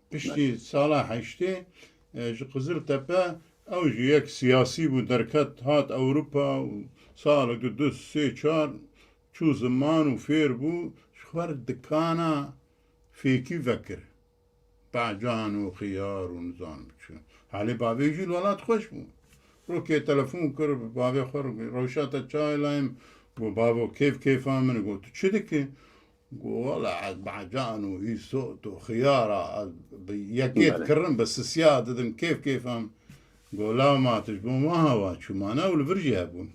piştî, belê, sala heştê, e, ji Qiziltepe ew jî yek siyasî bû, derket hat Ewropa û saleke du sê çar çû ziman û fêr bû, ji xwe re dikana fêkî vekir. Bacan û xiyar û nizanim çi. Halê bavê jî li welat xweş bû. Rokê telefon kir, bi bavê xwe re, "Rewşa te çawa ye layê min?" Got, "Bavo, kêf kêfa min e." Got, "Tu çi dikî?" Got, "Wela ez bacan û îsot û xiyara ez bi yekê, belê, dikirin, bi sisiya didim, kêf kêfa min." Got, "Law ma tu ji bo me hewa çû, ma ne ew li vir jî hebûn."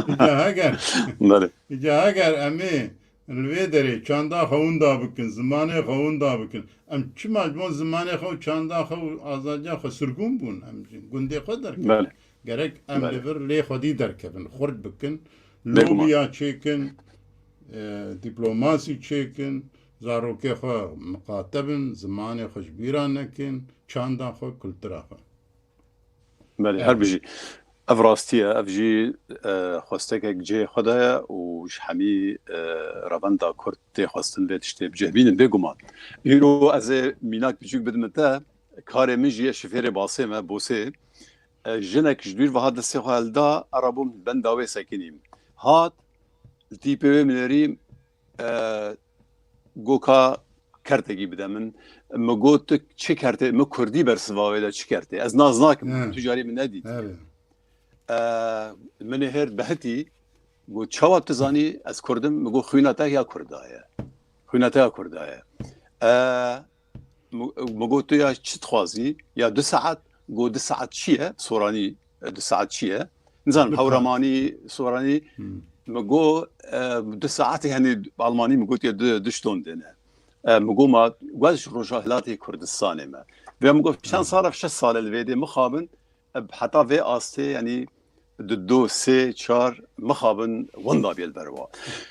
Îca heger, belê, îca heger em ê li vê derê çanda xwe winda bikin, zimanê xwe winda bikin. Em çima ji bo zimanê xwe û çanda xwe û azadiya xwe sirgûn bûn? Em ji gundê xwe derkevin. Belê. Gerek em, belê, li vir lê xwedî derkevin, xurt bikin, bêguman, lobiya çêkin, e, dîplomasî çêkin, zarokê xwe miqate bin, zimanê xwe ji bîra nekin, çanda xwe, kultura xwe. Belê, her bijî. Ev rastî ye, ev jî, e, xwestekek cihê xwe de ye û ji hemî, e, revenda Kurd tê xwestin vê tiştê bi cih bînin, bêguman. Îro ez ê mînak biçûk bidim te, karê min jî ye, şifêrê basê me, bosê. E, jinek ji dûr ve hat destê xwe hilda, erabûm benda wê sekinîm. Hat, li tîpê wê min êrî, e, goka kertekî bide min. Min got, "Tu çi kertê?" Min kurdî bersiva wê de, "Çi kertê?" Ez nas nakim, hmm, tu carî min nedîtiye. Evet. E, min ê hêrt behitî, got, "Çawa tu zanî ez kurdim?" Min got, "Xwîna te ya kurda ye. Xwîna te ya kurda ye." E, min, min got, "Tu ya çi dixwazî? Ya du saet?" Got, "Du saet çi ye? Soranî, e, du saet çi ye?" Nizanim, hewremanî, soranî. Hmm. Min got, e, du saetê, yani Almanî min gotiye du, du Stunde ne. E, min got, "Ma, ez ji Rojhilatê Kurdistanê me." Vê min got, "Çend, hmm, sal e, şeş sal e li vê dê mixabin, e, heta vê astê, yani du, du, sê, çar mixabin, winda bê li ber wa."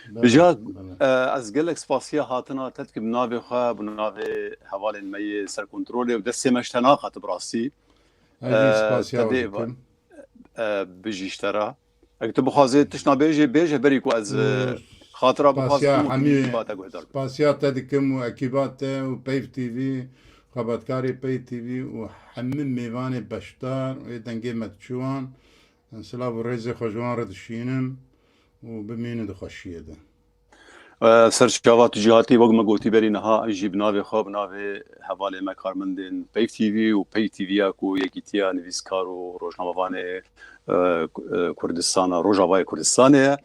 Belê, îja, belê, e, ez gelek spasiya hatina te dikim, bi navê xwe, bi navê hevalên me yê ser kontrolê û destê me ji te naqet bi rastî. Ez jî, e, spasiya te dê dikim. E, bijî ji te re. Eger tu bixwazê tiştna bêjê, bêje berî ku ez, e, Ee, xatira bixwazim û hemî, hemî ekîba te guhdar bikim. Spasiya te dikim û ekîba te û Peyv T V, xebatkarê Peyv T V û hemî mêvanê beşdar ê dengê me diçû wan. Silav û rêzê xwe ji wan re dişînim û bimînin di xweşiyê de. E, ser çava tu jî hatî, wek me gotî berî niha, ez jî bi navê xwe, bi navê hevalê me karmendên Peyv T V û Peyv T V ya ku Yekîtiya Nivîskar û Rojnamevanê, e, Ku-, e, Kurdistana, Rojavayê Kurdistanê ye.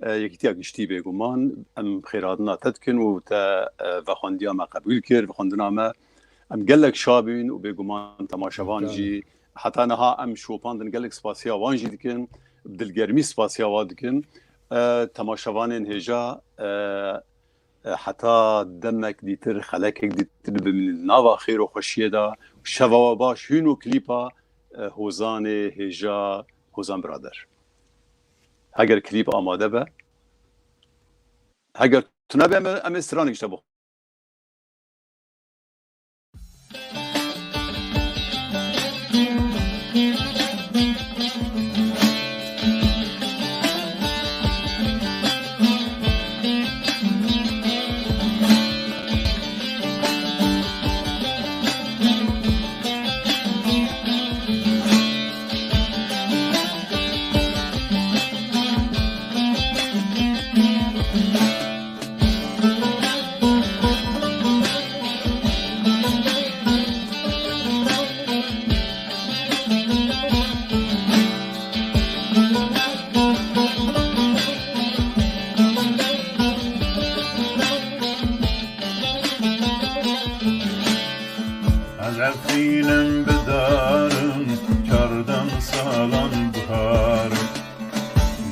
E, Yekîtiya Giştî bêguman, em xêrhatina te dikin û te, e, vexwendiya me qebûl kir, vexwendina me. Em gelek şa bûn û bêguman temaşevan jî heta niha em şopandin, gelek spasiya wan jî dikin, bi dilgermî spasiya wan dikin. E, temaşevanên hêja, e, e, heta demek dîtir, xelekek dîtir bimînin nava xêr û xweşiyê de. Şeva we baş, hûn û klîpa, e, Hozanê hêja, Hozan birader. Heger klîp amade be, heger tune be, em ê, em ê stranek ji te bixwin. Ez Efrînim bidarim, çardan salan biharim.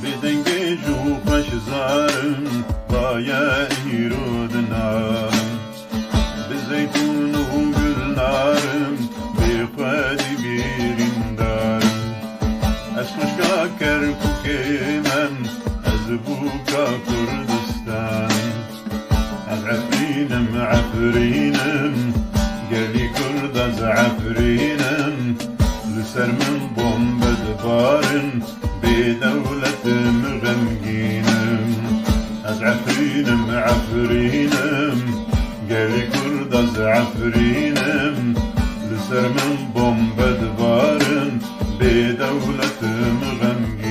Bi dengê jû xweş zarim, baye îro dinarim. Bi zeytûn û gulnarim, bê xwe dibîrîndarim. Ez xwişka Kerkûkê me, ez bûka Kurdistanim. Ez Efrînim, Efrînim, gelî Kurd ez Efrînim. Li ser min bombe dibarin, bê dewlet min xemgînim. Ez Efrînim, Efrînim, gelî Kurd ez Efrînim. Li ser min bombe dibarin, bê dewlet min xemgînim.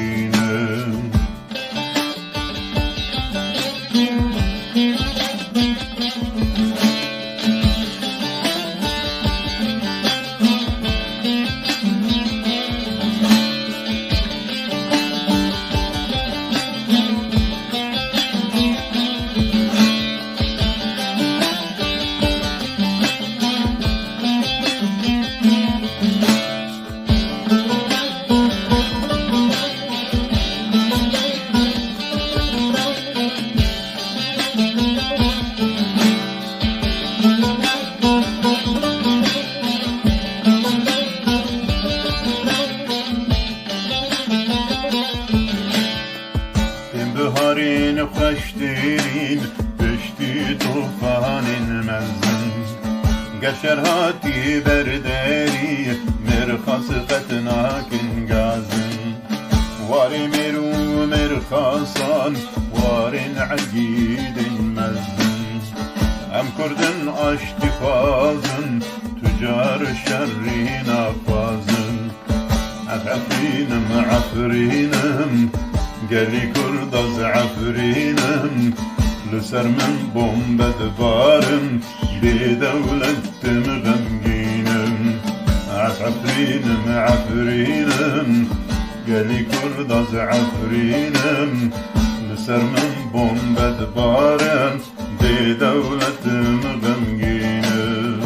Ên biharên xweştirîn, piştî tufanên mezin. Geşer hatî berderî, mêrxas qet nakin gazin. Warê mêr û mêrxasan, warên egîdên mezin. Em Kurdin aştî xwazin, tu car şerî naxwazin. Ez Efrînim, Efrînim, gelî Kurd ez Efrînim. Li ser min bombe dibarin, bê dewlet min xemgînim. Ez Efrînim, Efrînim, gelî Kurd ez Efrînim. Li ser min bombe dibarin, bê dewlet min xemgînim.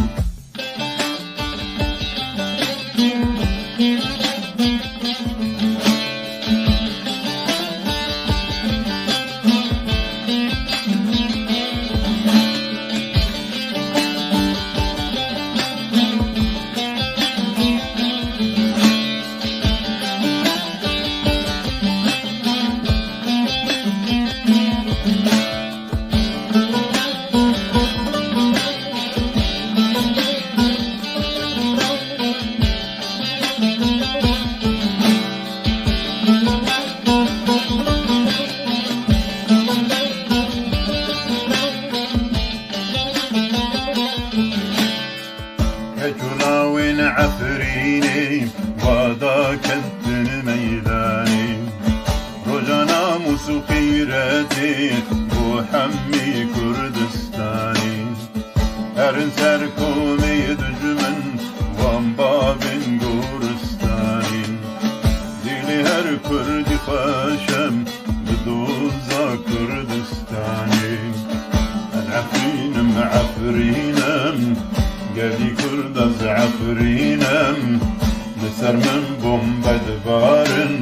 Hemî Kurdistanî, herin ser komê dijmin, wan bavên goristanî. Dilê her Kurdî xweş e, bi doza Kurdistanê. Ez Efrîn im, Efrîn im, gelî Kurd ez Efrîn im. Li ser min bombe dibarin,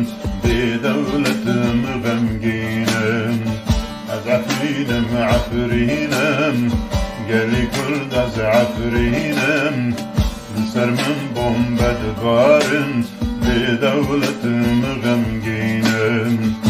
bêdewlet im, xemgîn im. Ez Efrîn im, Efrîn im, gelî Kurd ez Efrîn im. Li ser min bombe dibarin, bêdewlet im, xemgîn im.